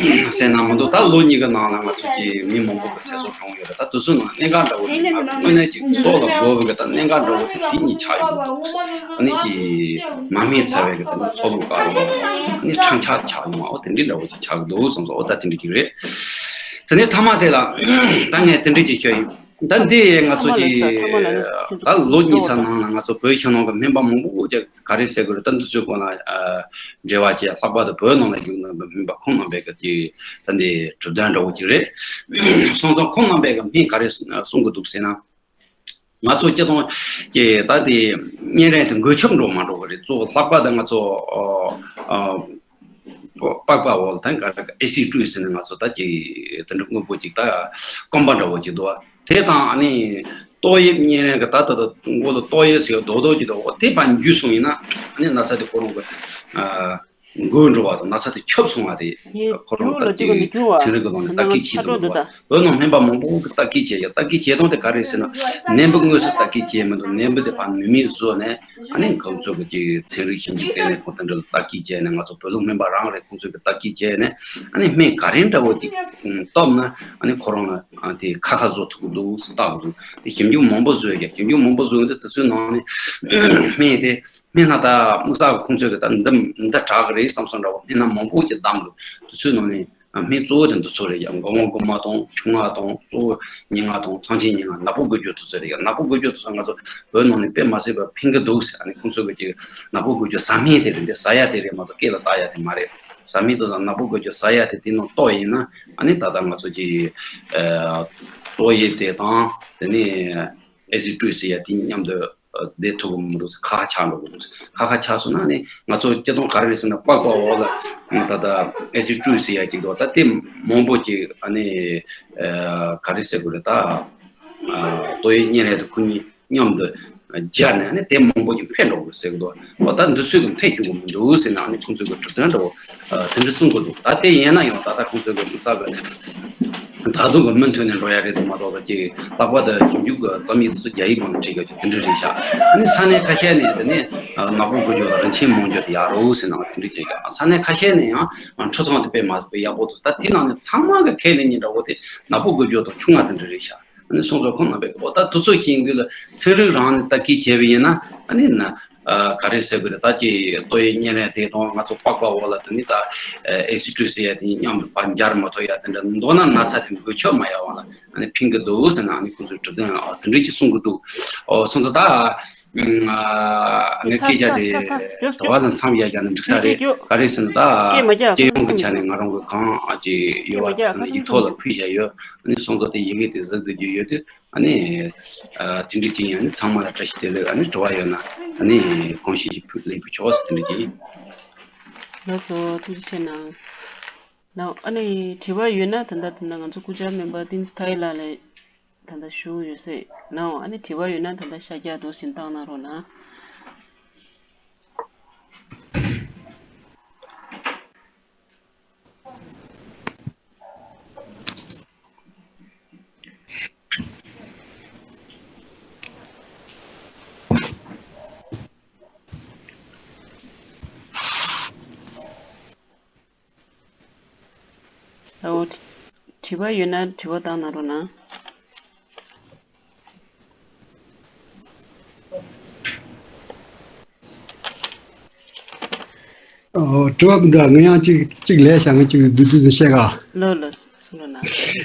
ཟེར་ན་མི་འདུག་ད་ལོ་གཉིས་ཀྱི་ནང་ལ་ང་ཚོ་ཀྱི་མི་མང་པོ་གི་ཚེ་སྲོག་བྱུང་ཡོད་རེད། ད་དེ་ཚོའི་ནང་གནད་འགག་འདྲ་བོ་ཅིག་དངོས་གནས་ཀྱི་སྲོག་ལ་དགོས་པའི་གི་ད་གནད་འགག་འདྲ་བོ་དེ་དེ་གཉིས་ཆགས་ཡོད་འདུག་ཨ་ནི་ཀྱི་མ་སྨན་ཚ་བའི་གི་ད་ནི་འཚོ་བླུགས་བཀག་ཡོད། ཨ་ནི་ཁྲག་འཁྱག་ཆགས་ཡོང་བ། ཨོ་དེ་འདྲའི་འདྲ་བོ་ཅིག་ཆགས་ཀྱི་འདུག་བསམ་སོང་། ཨོ་ད་དེ་འདྲ་ཅིག་རེད། དེ་ནས་མཐའ་མ་དེ་ལ་ད་ངས་དེ་འདྲ་ཅིག་ཤོད་ཡིན། ད་འདི་ང་ཚོ་ཀྱི་ད་ལོ་གཉིས་ཚར་ནང་ལ་ང་ཚོ་བོད་ཕྱི་ནང་གི་སྨན་པ་མང་པོ་ཅིག་ག་རེ་ཟེར་དགོས་རེད། ད་འདི་ཚོའི་སྐོར་ལ་ཨ་འབྲེལ་བ་བྱས། ལྷག་པར་དུ་བོད་ནང་ལ་བཞུགས་གནང་བའི་སྨན་པ་ཁོང་རྣམ་པས་ཀྱི་ད་འདི་གྲུབ་དོན་འདྲ་བོ་ཅིག་རེད། སོང་ཙང་ཁོང་རྣམ་པས་ཀྱི་སྨན་ག་རེ་གསུང་གི་འདུག་ཟེར་ན། ང་ཚོ་སྤྱིར་བཏང་གི་ད་དེ་གཉན་རིམས་དེ་འགོས་ཁྱབ་འགྲོ་མ་འགྲོ་གི་རེད། གཙོ་བོ་ལྷག་པར་དུ་ང་ཚོ་ཨ་ཨ་པགས་པ་འོག་ལ་ད་ག་རེ་ཨེ་སི་ཀྲུས་ཟེར་ནས་ང་ཚོ་ད་ཅིག་དེ་འདྲ་དངོས་པོ་ཅིག་ད་སྐོམ་པ་འདྲ་བོ་ཅིག་འདུག་བ། དེ་དང་ཨ་ནི་ཏོག་དབྱིབས་གཉན་རིམས་ཀྱི་ད་ད་ད་མགོ་ལ་ཏོག་དབྱིབས་ཟེར་བ་རྡོག་རྡོག་ཅིག་འདུག་འོ་དེ་ཕར་འཇུས་སོང་ཡིན་ན་ཨ་ནི་ན་ཚ་དེ་ཁོ་རང་གི་ཨ་འགོས་འགྲོ་བ་དང་ན་ཚ་དེ་ཁྱབ་སོང་བ་དེ་ཁོ་རང་ད་ཅིག་ཚན་རིག་གི་ནང་ནས་ལྟ་སྐྱེལ་བྱེད་ཐུབ་འདུག་བ། བོད་ནང་སྨན་པ་མང་པོ་གིས་ལྟ་སྐྱེལ་བྱས་ཡ། ལྟ་སྐྱེལ་བྱེད་སྟངས་དེ་ག་རེ་རེད་ཟེར་ན། ནད་འབུ་དངོས་སུ་ལྟ་སྐྱེལ་བྱས་མི་འདུག་ནད་འབུ་དེ་ཕར་ནུས་མེད་བཟོས་ནས་ཨ་ནི་ཁོང་ཚོ་གི་ཅིག་ཚན་རིག་ཞིབ་འཇུག་ལྟེ་གནས་ཁོང་དེ་འདྲ་ལ་ལྟ་སྐྱེལ་བྱས་ནས། ང་ཚོ་བོད་ལུགས་སྨན་པ་རང་རེད། ཁོང་ཚོ་གི་ལྟ་སྐྱེལ་བྱས་ནས་ཨ་ནི་སྨན་ག་རེ་འདྲ་བོ་ཅིག་བཏབ་ན་ཨ་ནི་ཁོ་རང་ལ་ཨ་དེ་ཁ་ཁ་བཟོ་ཐུབ་ཀྱི་འདུག་ལྟ་གི་འདུག་དེ་ཞིབ་འཇུག་མང་པོ་བཟོས་ཀྱང་། ཞིབ་འཇུག་མང་པོ་བཟོས་འདི་དེ་ཚོའི་ནང་ནས་སྨན་དེ་སྨན་སྣ་ད་དམིགས་བསལ་གྱི་ཁོང་ཚོས་ཀྱི་ད་འདི་འདི་དྲག་གི་རེད་བསམ་སོང་འདྲ་བོ་སྨན་སྣ་མང་པོ་ཅིག་བདམས་འདུག་དེ་ཚོའི་ནང་ནས་སྨན་གཙོ་བོ་དེ་འདི་ཚོ་རེད་ཀྱང་། མགོ་མ་མགོ་མ་དང་ཆུ་ང་དང་གཙོ་བོ་ཉེ་ང་དང་ཐང་ཆེན་ཉེ་ང་། ནག་པོ་འགུལ་སྐྱོད་དེ་ཚོ་རེད་ཀྱང་། ནག་པོ་འགུལ་སྐྱོད་དེ་ཚོ་ང་ཚོ་བོད་ནང་ནས་དཔེ་མ་སྲིད་པ་ཕན་གི་འདུག་ཟེར། ཨ་ནི་ཁོང་ཚོ་གི་ཅིག་ནག་པོ་འགུལ་སྐྱོད་ཟ་སྨན་དེ་རེད། འདི་ཟ་ཡ་དེ་རེད་མ་གཏོགས་སྐེ་ལ་བཏགས་ཡ་དེ་མ་རེད། ཟ་སྨན་དེ་དང་ནག་པོ་འགུལ་སྐྱོད་ཟ་ཡ་དེ་དེ་ནང་གཏོགས་ཡིན་ན་ཨ་ནི་ད་ལྟ་ང་ཚོ་ཅིག་ཨ་ཏོག་དབྱིབས་དེ་དང་དེ་ནས་ཨེ་སི་ཀྲུས་ཟེར་ཡ་དེ་མཉམ་དུ་བསྡད་ཐུབ་ཀྱི་མི་འདུག་ཁ་ཁ་ཆགས་འགྲོ་གི་འདུག་ཁ་ཁ་ཆགས་སོང་ན་ནི་ང་ཚོ་སྤྱིར་བཏང་ག་རེ་རེད་ཟེར་ན། པགས་པ་འོག་ལ་ད་ལྟ་ཨེ་སི་ཀྲུས་ཟེར་ཡ་ཅིག་འདུག་ད་དེ་མང་པོ་ཅིག་ཨ་ནི་ཨ་ག་རེ་ཟེར་དགོས་རེད། ད་ཨ་ཏོག་དབྱིབས་གཉན་རིམས་དེ་ཁོ་གཉིས་མཉམ་དུ་སྦྱར་ནས་ཨ་ནི་དེ་མང་པོ་ཅིག་འཕེལ་འགྲོ་གི་ཟེར་གི་འདུག་འོ་ད་འདི་ཚོས་གི་འཕེལ་བཅུག་གི་མི་འདུག་ཟེར་ན་ཨ་ནི་ཁོང་ཚོས་གི་གྲུབ་དོན་འདྲ་བོ་ཨ་དེ་འདྲ་གསུང་གི་འདུག་ད་དེ་ཡིན་ན་ཡང་ད་ལྟ་ཁོང་ཚོས་གི་དམིགས་བསལ་གི་ ད་དུང་གི་མུ་མཐུད་ནས་འགྲོ་ཡ་རེད་དུ་མ་གཏོགས་པ་ཅིག་ལྷག་པར་དུ་ཞིབ་འཇུག་གི་རྩོམ་ཡིག་དེ་ཚོ་རྒྱ་ཡིག་སྒང་ལ་བྲིས་ཡོད་ཀྱི་དེ་འདྲ་རེད་ཤག་ཨ་ནི་ས་གནས་ཁ་ཤས་ནས་དེ་ནས་ནག་པོ་དགུ་སྦྱོར་དང་རིན་ཆེན་མང་སྦྱོར་དེ་ཡག་རོ་ཟེར་ནང་དེ་འདྲ་བྱེད་ཀྱི་ས་གནས་ཁ་ཤས་ནས་ཡང་འཕྲུལ་ཐོག་དེ་དཔེ་མ་སྲིད་པའི་ཡག་པོ་འདུག་ད་དེ་ནང་ནས་ཚང་མ་གི་ཁས་ལེན་གཉིས་འདྲ་བོ་དེ་ནག་པོ་དགུ་སྦྱོར་དང་ཆུང་བ་དེ་འདྲ་རེད་ཤག་ཨ་ནི་སོང་ཙང་ཁོང་རྣམ་པས་ཨོ་ད་དུས་ཚོད་ཤིག་འདི་ལ་ཚན་རིག་རང་ནས་ལྟ་སྐྱེལ་བྱས་པ་ཡིན་ན་ཨ་ནི་ན། ཨ་ག་རེ་ཟེར་དགོས་རེད། ད་ཅི་ལྟོ་ཡི་བརྙན་རིས་དེ་དང་ང་ཚོ་པགས་པ་འོག་ལ་དེ་ནི་ད་ཨེ་སི་ཊི་ཟེར་ཡ་དེ་མཉམ་དུ་ཕར་འབྱར་མ་ཐུབ་ཡ་དེ་འདྲ་མདོར་ན་ན་ཚ་དེ་འགུལ་སྐྱོད་མ་ཡག་བ་ལ་ཨ་ནི་ཕན་གི་འདུག་ཟེར་ན་ཨ་ནི་ཁོང་ཚོས་གྲུབ་དོན་ཨ་དེ་འདྲ་ཅིག་གསུང་གི་འདུག་ཨོ་སོང་ཙང་ད་ཨ་ངས་སྐད་ཆ་དེ་དྲི་བ་དང་མཚམས་བཞག་རྒྱ་ནི་འགྲིག་ས་རེད། ག་རེ་ཟེར་ན་ད་སྐད་མ་རྒྱག་སྤྱི་ཡོངས་ཀྱི་ཆ་ནས་ང་རང་གི་གང་ཨ་ཅི་ཡོད་པ་དེ་ནི་ཡིག་ཐོག་ལ་ཕུལ་བཞག་ཡོད། ཨ་ནི་སོང་ཙང་དེ་ཡི་གེ་དེ་གཟིགས་སྡོད་རྒྱུ་ཡོད་དུས། ཨ་ནི། ཨ་དེ་འདྲ་ཅིག་ཡིན། ཨ་ནི་ཚང་མ་ལ་བཀྲ་ཤིས་བདེ་ལེགས། ཨ་ནི་དྲི་བ་ཡོད་ན་ཨ་ནི་གང་ཤེས་ཀྱི་ཕུལ་ལེགས་པོ་ཆོག་ཟེར་དེ་འདྲ་ཅིག་ཡིན། ལགས་སོ། ཐུགས་རྗེ་ཆེ་གནང་། ལགས། ཨ་ནི་དྲི་བ་ཡོད་ན་ད་ལྟ་དེ་འདྲ་ང་ཚོ་སྐུ་བཅར་མེམ་བར་བསྟན་འཛིན་མཐའ་ཡས་ལགས་ལ་ད་ལྟ་ཞུ་ཡོད་ས་ཡིན་ནའང་། ཨ་ནི་དྲི་བ་ཡོད་ན་ད་ལྟ་ཤར་རྒྱག་འདུག་ཟིན་བཏང་གནང་རོགས་གནང་། ཨོ། དྲི་བ་ཡོད་ན་དྲི་བ་བཏང་གནང་རོགས་གནང་། ཨོ། དྲི་བ་མི་འདུག་ང་ཡང་གཅིག་གཅིག་ལས་བྱ། ང་གཅིག་བསྡུས་བསྡུས་ནས་བཤད་ག་ལོ་ལོ་སུ་ལོ་ན།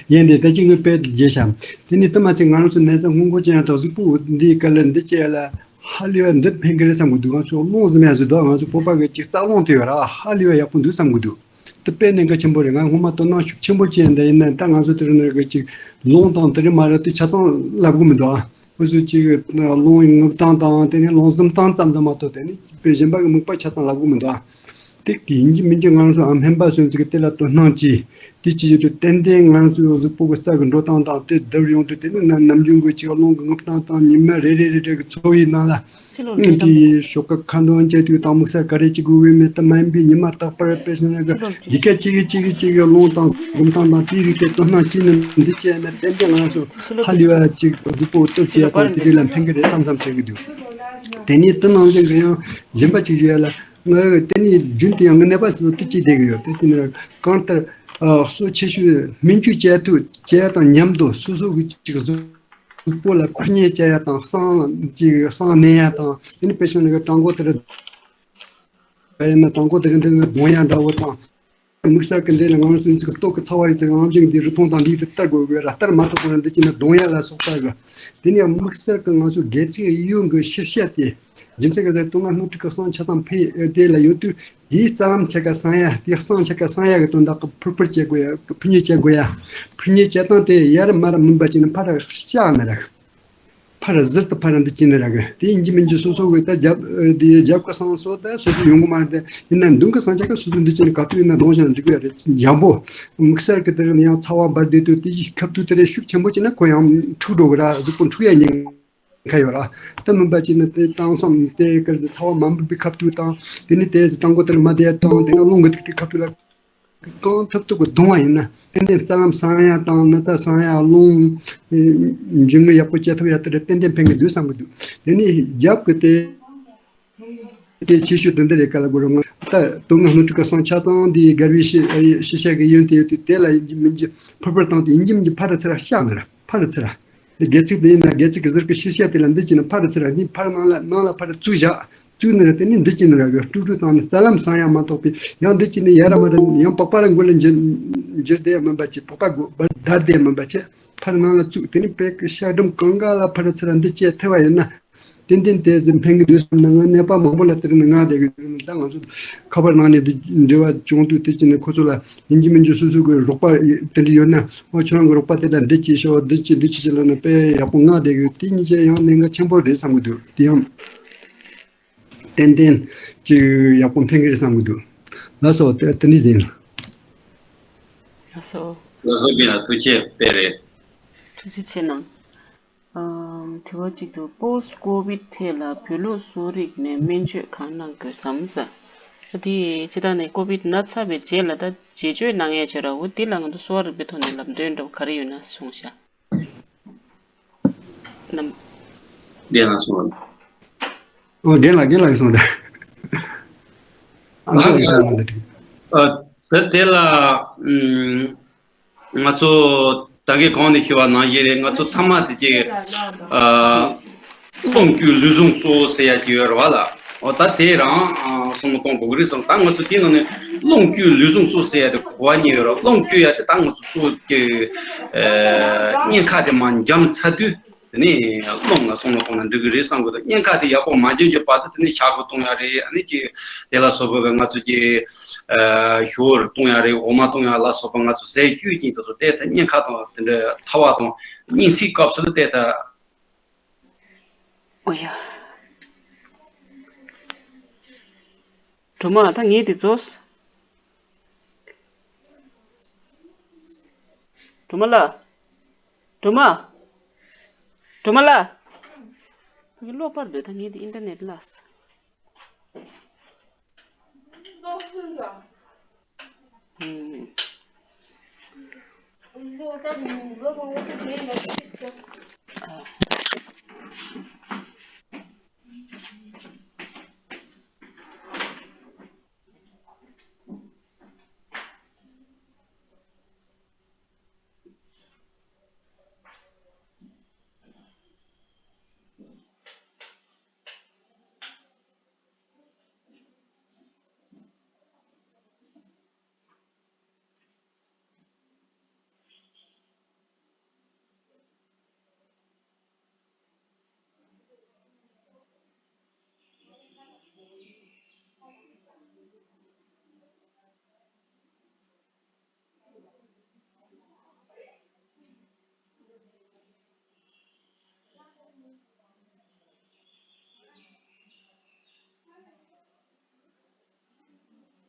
ཡིན་ཏེ་ད་གཅིག་ངས་དཔེ་བརྗེད་བྱ། དེ་ནི་ཏི་མ་ཚེ་ང་རང་ཚོ་ནད་ཚ་སྔོན་འགོག་ཅན་དང་གཟུགས་པོ་འདིའི་སྐབས་ལ་འདི་བྱས་ལ་ཧ་ལས་པ་འདི་ཕན་གི་རེད་བསམ་གི་འདུག་ང་ཚོ་རླུང་ཟིན་ཡ་ཟིན་འདུག་ང་ཚོ་བོད་པ་གི་གཅིག་རྩ་རླུང་དེ་ཡོད་ར། ཧ་ལས་པ་ཡག་པོ་འདུག་བསམ་གི་འདུག་དེ་དཔེ་གནད་འགག་ཆེན་པོ་རེད། ང་སྔོན་མ་དོ་སྣང་ཤུགས་ཆེན་པོ་བྱས་འདི་ཡིན་ན་ད་ང་ཚོ་དེ་རིང་ནས་གི་གཅིག་རླུང་དང་དེ་རིང་མ་རེད་དུས་ཆ་ཚང་ལབ་གི་མི་འདུག་ཨ། ཁོ་ཚོས་གཅིག་རླུང་ཡི་རྔུབ་སྟངས་དང་དེ་ནས་རླུང་ཟིན་སྟངས་ཙམ་དུ་མ་གཏོགས་དེ་ནི་དཔེ་གཞན་པ་གི་དམིགས་པ་ཆ་ཚང་ལབ་གི་མི་འདུག་ཨ། དེ་གི་ཡིན་གཅིག་མིན་གཅིག་ང་ཚོ་ཨ་སྨན་པ་སོན་ཚིག་གི་དེ་ལ་དོ་སྣང་གྱིས་དེ་ཅི་ཞིག་ཏུ་ཏན་ཏན་ང་ཚོའི་གཟུགས་པོ་གི་རྩ་གི་འགྲོ་སྟངས་དང་དེ་བསྡུར་ཡོང་དུས་དེ་ནི་ན་ནམ་རྒྱུན་གི་གཅིག་རླུང་གི་རྔུབ་སྟངས་དང་ཉི་མ་རེ་རེ་རེ་རེ་གི་འཚོ་བའི་ནང་ལ། ཕྱི་ལོགས་ཨ་ལས་དེའི་ཤོག་ཁ་ཁ་འདོན་བྱེད་དུས་དང་དམིགས་བསལ་ག་རེ་བྱེད་དགོས་བས་མེད་དུ་མ་ཡིན་པའི་ཉི་མ་རྟག་པར་དཔེ་བཞིན་ལ་ཕྱི་ལོགས་འདི་ག་གཅིག་གིས་གཅིག་གིས་གཅིག་གི་རླུང་དང་འཛུམ་མདངས་དང་དེའི་རིགས་དེ་དོ་སྣང་བྱས་ནས་འདི་བྱས་ན་ཏན་ཏན་ང་ཚོ་ཕྱི་ལོགས་ཧ་ལས་པ་ཅིག་གཟུགས་པོ་སྟོབས་ཆེ་ཡ་དང་དེ་རིགས་ལ་ཕན་གི་རེད་བསམ་བསམ་བྱེད་གི་འདུག་དེ་ནས་དེ་ནང་བཞིན་གི་ཡང་གཞན་པ་ཅིག་ཡོད་ལ་ང་དེ་ནས་རྒྱུན་དུ་ཡང་ངའི་ནད་པ་སོ་སོ་དེ་ཅིག་བསྡད་གི་ཡོད། དེ་ཅི་ནས་གང་ལྟར་གསོ་ཆེ་ཤོས་སྨན་བཅོས་བྱས་དུས་བྱས་དང་མཉམ་དུ་སོ་སོ་གི་ཅིག་གཟུགས་གཟུགས་པོ་ལ་ཁུ་ཉལ་བྱ་ཡ་དང་བསང་ཅིག་བསང་མནན་ཡ་དང་དེ་ནི་དཔེ་བཞིན་ནི་གྲང་མགོ་དེར་བྱ་ཡ་ན་གྲང་མགོ་དེར་འདི་ནི་གདོང་ཡ་འདྲ་བོ་དང་དམིགས་བསལ་གྱི་འདི་ལ་ང་ཚོ་ཚོ་ལྟོ་གི་ཚ་བ་ཡོད་ཚེ་རང་བཞིན་འདི་རུས་ཐོང་དང་འདི་དུ་བསྟར་དགོས་དགོས་ར་བསྟར་མ་ཐུབ་གོང་ལ་འདི་ཅི་ན་གདོང་ཡ་ལ་སོགས་པ་གི་དེ་ནི་དམིགས་བསལ་གྱི་ང་ཚོ་སྒལ་ཚིགས་གཡས་གཡོན་གྱི་ཕྱིར་ཤ་དེ། རྒྱུ་མཚན་གྱིས་དེ་སྟོད་ང་སྣུམ་དྲུག་གི་བསང་ཆ་ཚང་ཕན་དེ་ལ་ཡོད་དུས་དེའི་རྩ་ལམ་ཆ་ག་བསང་ཡ་དེ་བསང་ཆ་ག་བསང་ཡ་གི་དོན་དག་གི་ཕུར་ཕུར་བྱེད་དགོས་ཡ་ཕུར་མཉེ་བྱེད་དགོས་ཡ་ཕུར་མཉེ་བྱེད་སྟངས་དེ་ཡར་མར་མིན་པ་ཅིག་ནི་ཕར་བཤགས་ནི་རག་ཕར་ཟུར་དུ་ཕར་འདི་ཅི་ནི་རག་གི་དེ་ཡིན་གྱི་མིན་གྱི་སོ་སོ་གི་ད་རྒྱབ་དེ་རྒྱབ་གི་བསང་སོ་ད་སོ་སོ་ཡོང་གི་མ་རེད། དེ་ཡིན་ན་མདུན་གི་བསང་ཆ་ག་སོ་སོ་འདི་ཅི་ནི་ག་དུས་ཡིན་ན་གདོང་བཞིན་འགྲིག་གི་རེད། འཇམ་པོ་དམིགས་བསལ་གི་དེ་ཡང་ཚ་བ་འབར་བསྡད་དུས་དེ་ཁབ་ཏུ་དེ་རེ་ཤུགས་ཆེན་པོ་ཅིག་ན་ཁོ་ཡང་འཁྲུག་འགྲོ་གི་ར་གཟུགས་པོ་འཁྲུག་ཡ་ཉེན། ཁ་ཡོད་ར། དེ་མིན་པ་ཅིག་ནི་དེ་བཏང་སོང་དེ་ཀར་ཚ་བ་མ་འབུད་པའི་ཁབ་ཏུ་བཏང་། དེ་ནི་དེ་ཟི་དང་གོ་དེར་མ་དེ་བཏང་དེ་ནི་རླུང་གི་ཐིག་ཐིག་ཁབ་ཏུ་ལ་གང་ཐུབ་ཐུབ་ཀྱི་གདོང་བ་ཡིན་ན་ཏན་ཏན་རྩ་ལམ་བསང་ཡ་དང་ན་ཚ་བསང་ཡ་རླུང་འབྱིན་རྔུབ་ཡག་པོ་བྱེད་ཐུབ་ཡ་དེ་རེད། ཏན་ཏན་ཕན་གི་འདུག་བསམ་གི་འདུག་དེ་ནི་རྒྱབ་ཀྱི་དེ་དེ་ཆེ་ཤོས་དེ་འདི་རེད། ག་ལ་གོ་རུང་ད་དོན་ལྔ་སྣོད་དྲུག་གི་བསང་ཆ་ཚང་དེ་དགར་བའི་ཤི་ཤི་ཤ་གི་ཡོན་དེ་ཡོད་དུས་དེ་ལ་ཡིན་གྱི་མིན་གྱི་ཕུར་ཕུར་བཏང་དུས་ཡིན་གྱི་མིན་གྱི་ཕར་ར་ཚུར་ར་བཤགས་ནི་ར། ཕར་ཚུར་ར། དེ་སྒལ་ཚིགས་དེ་ཡིན་ན་སྒལ་ཚིགས་ཀྱི་ཟུར་གྱི་ཤེས་བྱ་དེ་ལ་འདི་བྱས་ན་ཕར་ཚུར་ར། འདི་ཕར་ནང་ལ་ནང་ལ་ཕར་བཙུགས་བཞག་བཙུགས་ནི་ར། དེ་ནི་འདི་བྱས་ནི་ར་གི་དཀྲུག་དཀྲུག་བཏང་ནི་རྩ་ལམ་བསང་ཡ་མ་གཏོགས་པའི་ཡང་འདི་བྱས་ནི་ཡ་ར་མ་ར་ཡང་པགས་པ་ར་མགོ་ལ་འགྱུར་འགྱུར་བསྡད་ཡ་མིན་པ་བྱས། པགས་པ་མགོ་བར་བརྡར་བསྡད་ཡ་མིན་པ་བྱས། ཕར་ནང་ལ་བཙུགས་དེ་ནི་པེ་ཀི་ཤ་སྒྲུམ་གང་ག་ལ་ཕར་ཚུར་ར་འདི་བྱས་ཐུབ་པ་ཡིན་ན། ཏན་ཏན་དེ་ཟིན་ཕན་གི་འདུག་བསམ་ན་ང་ནད་པ་མང་པོ་ལ་དེ་རིང་ནས་ང་བསྡད་གི་འདུག་ད་ང་ཚོ་ཁ་པར་ནང་ནས་འབྲེལ་བ་བྱུང་དུས་དེ་ཅི་ནས་ཁོ་ཚོ་ལ་ཡིན་གཅིག་མིན་གཅིག་སོ་སོ་གི་རོགས་པ་དེ་འདྲ་ཡོད་ན་ཨོ་ཁྱོད་རང་གི་རོགས་པ་དེ་ལ་འདི་ཅིག་ཤོག་འདི་ཅིག་འདི་ཅིག་ཅིག་ལབ་ན་དཔེ་ཡག་པོ་ང་བསྡད་གི་དེ་གཉིས་ཆ་ཡང་གནད་འགག་ཆེན་པོ་རེད་བསམ་གི་འདུག་དེ་ཡང་ཏན་ཏན་ཅིག་ཡག་པོ་ཕན་གི་རེད་བསམ་གི་འདུག་ལགས་སོ། དེ་དེ་འདྲ་ཟིན། ལགས་སོ། ལགས་སོ། རྒན་ལགས་ཐུགས་རྗེ་དཔེ་རེད། ཐུགས་རྗེ་ཆེ་གནང་། ཨམ། དྲི་བ་གཅིག་འདུག Post Covid ཐད་ལ་བོད་ལུགས་གསོ་རིག་ནས་སྨན་བཅོས་གང་གནང་དགོས་སམ་ཟེར། ད་དེ་ཅི་ད་ནས་ཀོ་བིད་ན་ཚ་བའི་རྗེས་ལ་ད་རྗེས་གཅོད་གནང་ཡས་བྱོས་ར། འོ་དེ་ལ་ང་ཚོ་གསོ་བ་རིག་པའི་ཐོག་ནས་ལམ་སྟོན་འདྲ་བོ་ག་རེ་ཡོད་ན་གསུངས་ཤག་ནམ། བདེན་ལ་སོང་། ཨོ་རྒན་ལགས་རྒན་ལགས་ཀྱིས་གསུངས་ཏེ། ཨ་མཆོག་གིས་གསུངས་པ་འདི་འགྲིག་ཨ། ད་དེ་ལ་ཨམ། ང་ཚོ་ད་གིན་གོང་ནས་ཞུས་པ་ནང་བཞིན་རེད། ང་ཚོ་མཐའ་མ་དེ་གཅིག་ཨ། རླུང་རྒྱུད་ལུས་ཟུངས་གསོ་ཟེར་ཡ་ཅིག་ཡོད་རེད་བ་ལ། འོ་ད་དེ་རང་ཨ། བསམ་བློ་གཏོང་དགོས་ཀྱི་རེད་བསམ། ད་ང་ཚོ་དེའི་ནང་ནས་རླུང་རྒྱུད་ལུས་ཟུངས་གསོ་ཟེར་ཡ་དེ་གོ་བ་གཉིས་ཡོད་རེད། རླུང་རྒྱུད་ཡ་དེ་ད་ང་ཚོ་གཙོ་བོ་གཅིག་ཨ། གཉན་ཁ་དེ་མར་འཇམ་ཚར་དུས། དེ་ནས་རླུང་ལ་བསམ་བློ་གཏོང་ན་འགྲིག་གི་རེད་བསམ་གི་འདུག་གཉན་ཁ་དེ་ཡག་པོ་མ་འཇོམས་ཀྱི་བར་དུ་དེ་ནས་ཤ་ཁུ་གཏོང་ཡ་རེད། ཨ་ནི་ཅིག་དེ་ལ་སོགས་པའི་ང་ཚོ་ཀྱི་ཨ། ཞོ་གཏོང་ཡ་རེད། འོ་མ་གཏོང་ཡ་ལ་སོགས་པ་ང་ཚོ་ཟས་བཅུད་ཅན་དེ་ཚོ་བལྟས་ཚེ་གཉན་ཁ་དང་དེ་འདྲ་ཚ་བ་དང་གཉན་ཚད་སྐབས་སུ་ལ་བལྟས་ཚེ། ཨོ་ཡ། སྒྲོལ་མ་ད་ངས་དེ་རྫོགས། སྒྲོལ་མ་ལགས། སྒྲོལ་མ། སྒྲོལ་མ་ལགས། ངས་གློག་སྤར་འདོད། ད་ངས་དེ་ཨིན་ཊར་ནེཊ་བརླགས། ཨུམ།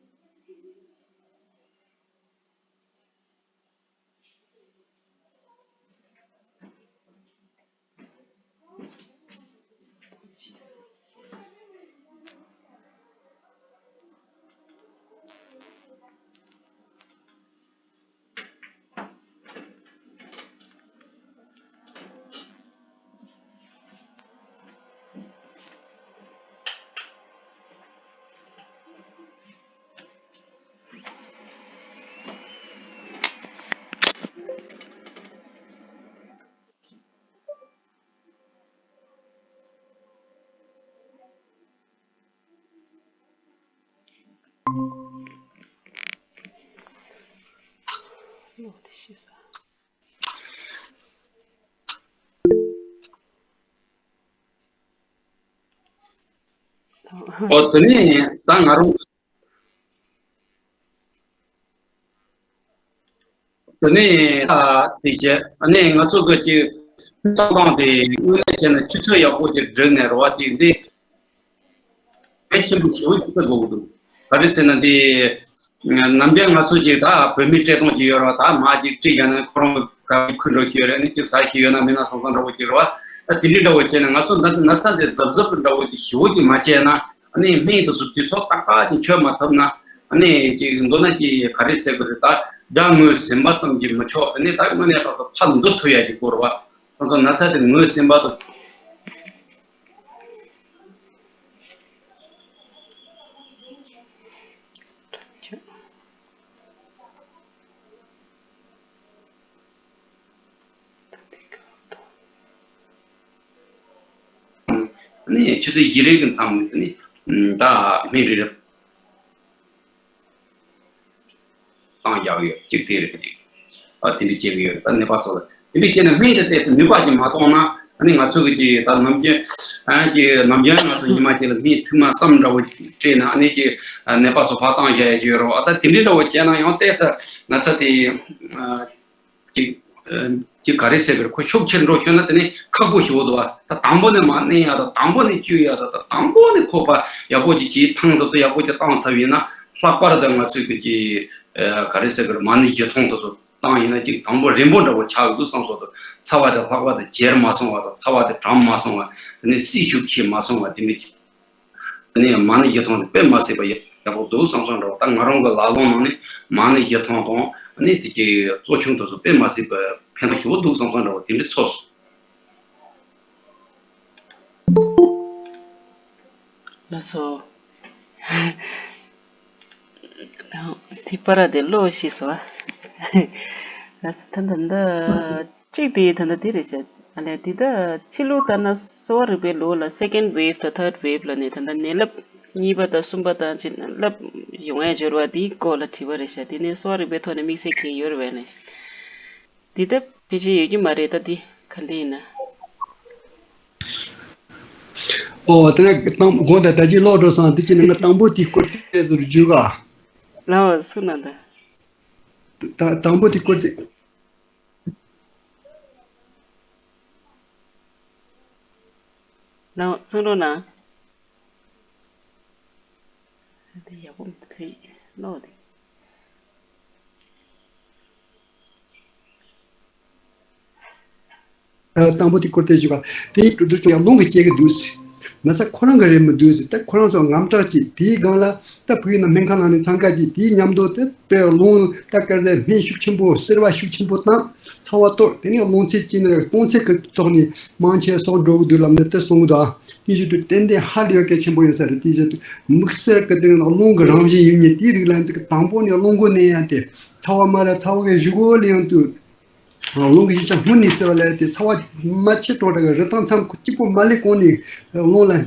ཨོ་དེ་ནས་ད་ང་རང་། དེ་ནས་ད་དེ་བྱས་ཨ་ནི་ང་ཚོ་གི་ཅིག་ཏང་ཏང་དེ་དངོས་གནས་བྱས་ན་ཆུ་ཚོད་ཡག་པོ་ཅིག་བསྒྲིལ་ནས་རེད་བ། ཅིག་འདི་གལ་ཆེན་པོ་ཞེ་པོ་ཅིག་བརྩི་དགོས་ཀྱི་འདུག་ག་རེ་ཟེར་ན་འདི་ནམ་རྒྱུན་ང་ཚོ་ཅིག་ད་བོད་མི་བཀྲས་མཐོང་ཅིག་ཡོད་རེད་བ། ད་མ་ཅིག་བཀྲིས་བཞག་ན་ཁོ་རང་ག་གི་ཁུར་འགྲོ་གི་ཡོད་རེད། ཨ་ནི་ཅིག་ཟ་ཤེས་ཡོད་ན་མེད་ན་བསམ་བསམ་འདྲ་བོ་ཅིག་རེད་བ། ད་དེ་འདྲའི་འདྲ་བོ་བྱས་ན་ང་ཚོ་ན་ན་ཚ་འདི་གཟབ་གཟབ་འདྲ་བོ་ཅིག་ཞེ་པོ་ཅིག་མ་བྱས་ན། ཨ་ནི་སྨན་དེ་ཚོ་དུས་ཚོད་ཏག་ཏག་ཅིག་མཆོད་མ་ཐུབ་ན། ཨ་ནི་ཅིག་མདོར་ན་ཅིག་ག་རེ་ཟེར་དགོས་རེད། ད་དགྲ་ངོ་ཟིན་པ་ཙམ་གྱིས་མི་ཆོག་ཨ་ནི་ད་དངོས་གནས་ད་ཚོ་ཕར་འདུ་ཐུབ་ཡ་གི་སྐོར་བ། ད་ཚོ་ན་ཚ་དེ་ངོ་ཟིན་པ་དང་། ནས་ཆུ་ཚོད་བཞི་རེ་གི་མཚམས་ནས་ནི་ད་སྨན་རེ་རེ་བཏང་བཞག་ཡོད། གཅིག་དེ་རེད། གཅིག་ཨ་དེ་འདྲ་བྱེད་ཀྱི་ཡོད། ད་ནད་པ་ཚོ་ལ་དེ་འདྲ་བྱས་ན་སྨན་དེ་ཏོག་ཙམ་ནུས་པ་ཅིག་མ་གཏོང་ན། ཨ་ནི་ང་ཚོ་གི་ཅིག་ད་ནམ་རྒྱུན་ཨ་ཅིག་ནམ་རྒྱུན་ང་ཚོ་ཉི་མ་གཅིག་ལ་སྨན་ཐུན་མ་གསུམ་འདྲ་བོ་སྤྲད་ན། ཨ་ནི་ཅིག་ནད་པ་ཚོ་ཕར་བཏང་བཞག་ཡ་ཅིག་ཡོད་རེད་བ། ད་དེ་འདྲ་འདྲ་བོ་བྱས་ན་ཡང་ཏོག་ཙམ་ན་ཚ་དེ་ཨ། ཅིག་ཅིག་ག་རེ་ཟེར་དགོས་རེད། ཁོ་ཤུགས་ཆེར་འགྲོ་ཤོར་ན་དེ་ནི་ཁག་པོ་ཞེ་པོ་འདུག་བ། ད་དང་པོ་ནས་མར་མནན་ཡ་དང་། དང་པོ་ནས་བཅོས་ཡ་དང་། ད་དང་པོ་ནས་ཁོ་པ་ཡག་པོ་ཅིག་བྱས། ཐང་དེ་ཚོ་ཡག་པོ་ཅིག་བཏང་ཐུབ་ཡིན་ན། ལྷག་པར་དུ་ང་ཚོས་གི་ཅིག་ག་རེ་ཟེར་དགོས་རེད། མ་ཎི་བཞི་སྟོང་དེ་ཚོ་བཏང་ཡིན་ན། ཅིག་དང་པོ་རན་པོ་འདྲ་བོ་ཆགས་ཀྱི་འདུག་བསམ་སོང་། ད་ཚ་བ་དེ་ལྷག་པར་དུ་ཇེར་མ་སོང་བ་དང་། ཚ་བ་དེ་གྲང་མ་སོང་བ། དེ་ནས་སྲི་ཞུ་ཁྱེར་མ་སོང་བ། དེ་ནས་ཅིག་དེ་ནས་མ་ཎི་བཞི་སྟོང་དེ་དཔེ་མ་སྲིད་པ་ཡག་ཡག་པོ་འདུག་བསམ་བསམ་འདྲ་བོ། ད་ང་རང་གི་ལག་ལོང་ནང་ནས་མང་ནས་བརྒྱུད་ཐོངས་དང་ཨ་ནི་དེ་གའི་གཙོ་ཆུང་དེ་ཚོ་དཔེ་མ་སྲིད་པའི་ཕན་ཐོགས་ཞེ་པོ་འདུག་བསམ་བསམ་འདྲ་བོ་དེ་འདྲ་ཚོར་སོང་། ལགས་སོ། དེ་པར་དེ་ཀློག་ཤེས་སོང་ཨ། ལགས་སོ། ད་ད་ད་གཅིག་དེ་ད་ད་དེ་རེད་ཤག་ཨ་ལས་དེ་ད་ཕྱི་ལོགས་ལྟར་ན་གསོ་བ་རིག་པའི་ལོ་ལ་སེ་ཀེན་ཌི་ཝེབ་དང་ཐར་ཌི་ཝེབ་ལ་ནི་ད་ད་ནད་རླབས་གཉིས་པ་དང་གསུམ་པ་དང་ཅིག་རླབས་ཡོང་ཡ་འབྱོར་བ་དེའི་སྐོར་ལ་དྲི་བ་རེད་ཤག་དེ་ནས་གསོ་བ་རིག་པའི་ཐོག་ནས་དམིགས་བསལ་གང་ཡོད་རེད་པས་ནས། འདི་ལྟ་ཕལ་ཆེར་ཡོད་ཀྱི་མ་རེད། ད་འདི་ག་འདྲ་ཡིན་ན། ཨོ་དེ་ནས་དང་དགོངས་དག་ད་ཅི་ཀློག་འགྲོ་སོང་། དེ་ཅི་ནས་ང་དང་པོ་དེ་སྐོར་དེ་ཟུར་རྒྱུག་ག་ལའོ་སུ་ན་ད། ད་དང་པོ་དེ་སྐོར་དེ། ལའོ་སུ་རོ་ན། དེ་ཡག་པོ་མི་འདུག་ལོ་དེ། ཨ། དང་པོ་དེ་སྐོར་དེ་ཞུ་བ། དེའི་གྲོས་བསྡུར་ཅུང་ཡང་རླུང་གིས་བཅད་ཀྱི་འདུག་ན་ཚ་ཁོ་རང་གི་རེད་མི་འདུག་ད་ཁོ་རང་ཚོ་དངངས་སྐྲག་ཅིག་དེའི་སྒང་ལ་ད་ཕ་གི་ན་སྨན་ཁང་ནང་ནས་འཚང་ཁ་ཅིག་དེའི་མཉམ་དུ་དེ་དཔེ་རླུང་ད་དཀར་ཟས་སྨན་ཤུགས་ཆེན་པོ་གསེར་བ་ཤུགས་ཆེན་པོ་བཏང་། ཚ་བ་གཏོར། དེ་ནས་རླུང་ཚད་ཅི་ནས་སྟོང་ཚད་ཀྱི་ཐོག་ནས་མང་ཆེ་སོགས་འགྲོ་གི་འདུག་ལབ་ནས་དེ་གསུང་གི་འདུག་དེ་བཞིན་དུ་ཏན་ཏན་ཧ་ལས་ཡོད་གལ་ཆེན་པོ་ཡིན་ས་རེད། དེ་བཞིན་དུ་དམིགས་བསལ་གྱི་དེ་རླུང་གི་རང་བཞིན་ཡིན་ཉིད་དེའི་རིགས་ལ་ཚིག་དང་པོ་ནས་རླུང་མགོ་ནས་ཡང་དེ་ཚ་བ་མ་ར་ཚ་བ་གི་གཞུག་གུ་ལ་ཡང་དུ་རླུང་གི་གཞི་ཆ་སྔོན་ནས་སེལ་བ་ལས་དེ་ཚ་བ་མ་ཆེ་དྲགས་དྲགས་རི་ཐང་མཚམས་གཅིག་པོ་མ་སླེབས་གོང་ནས་རླུང་ལ་དེ་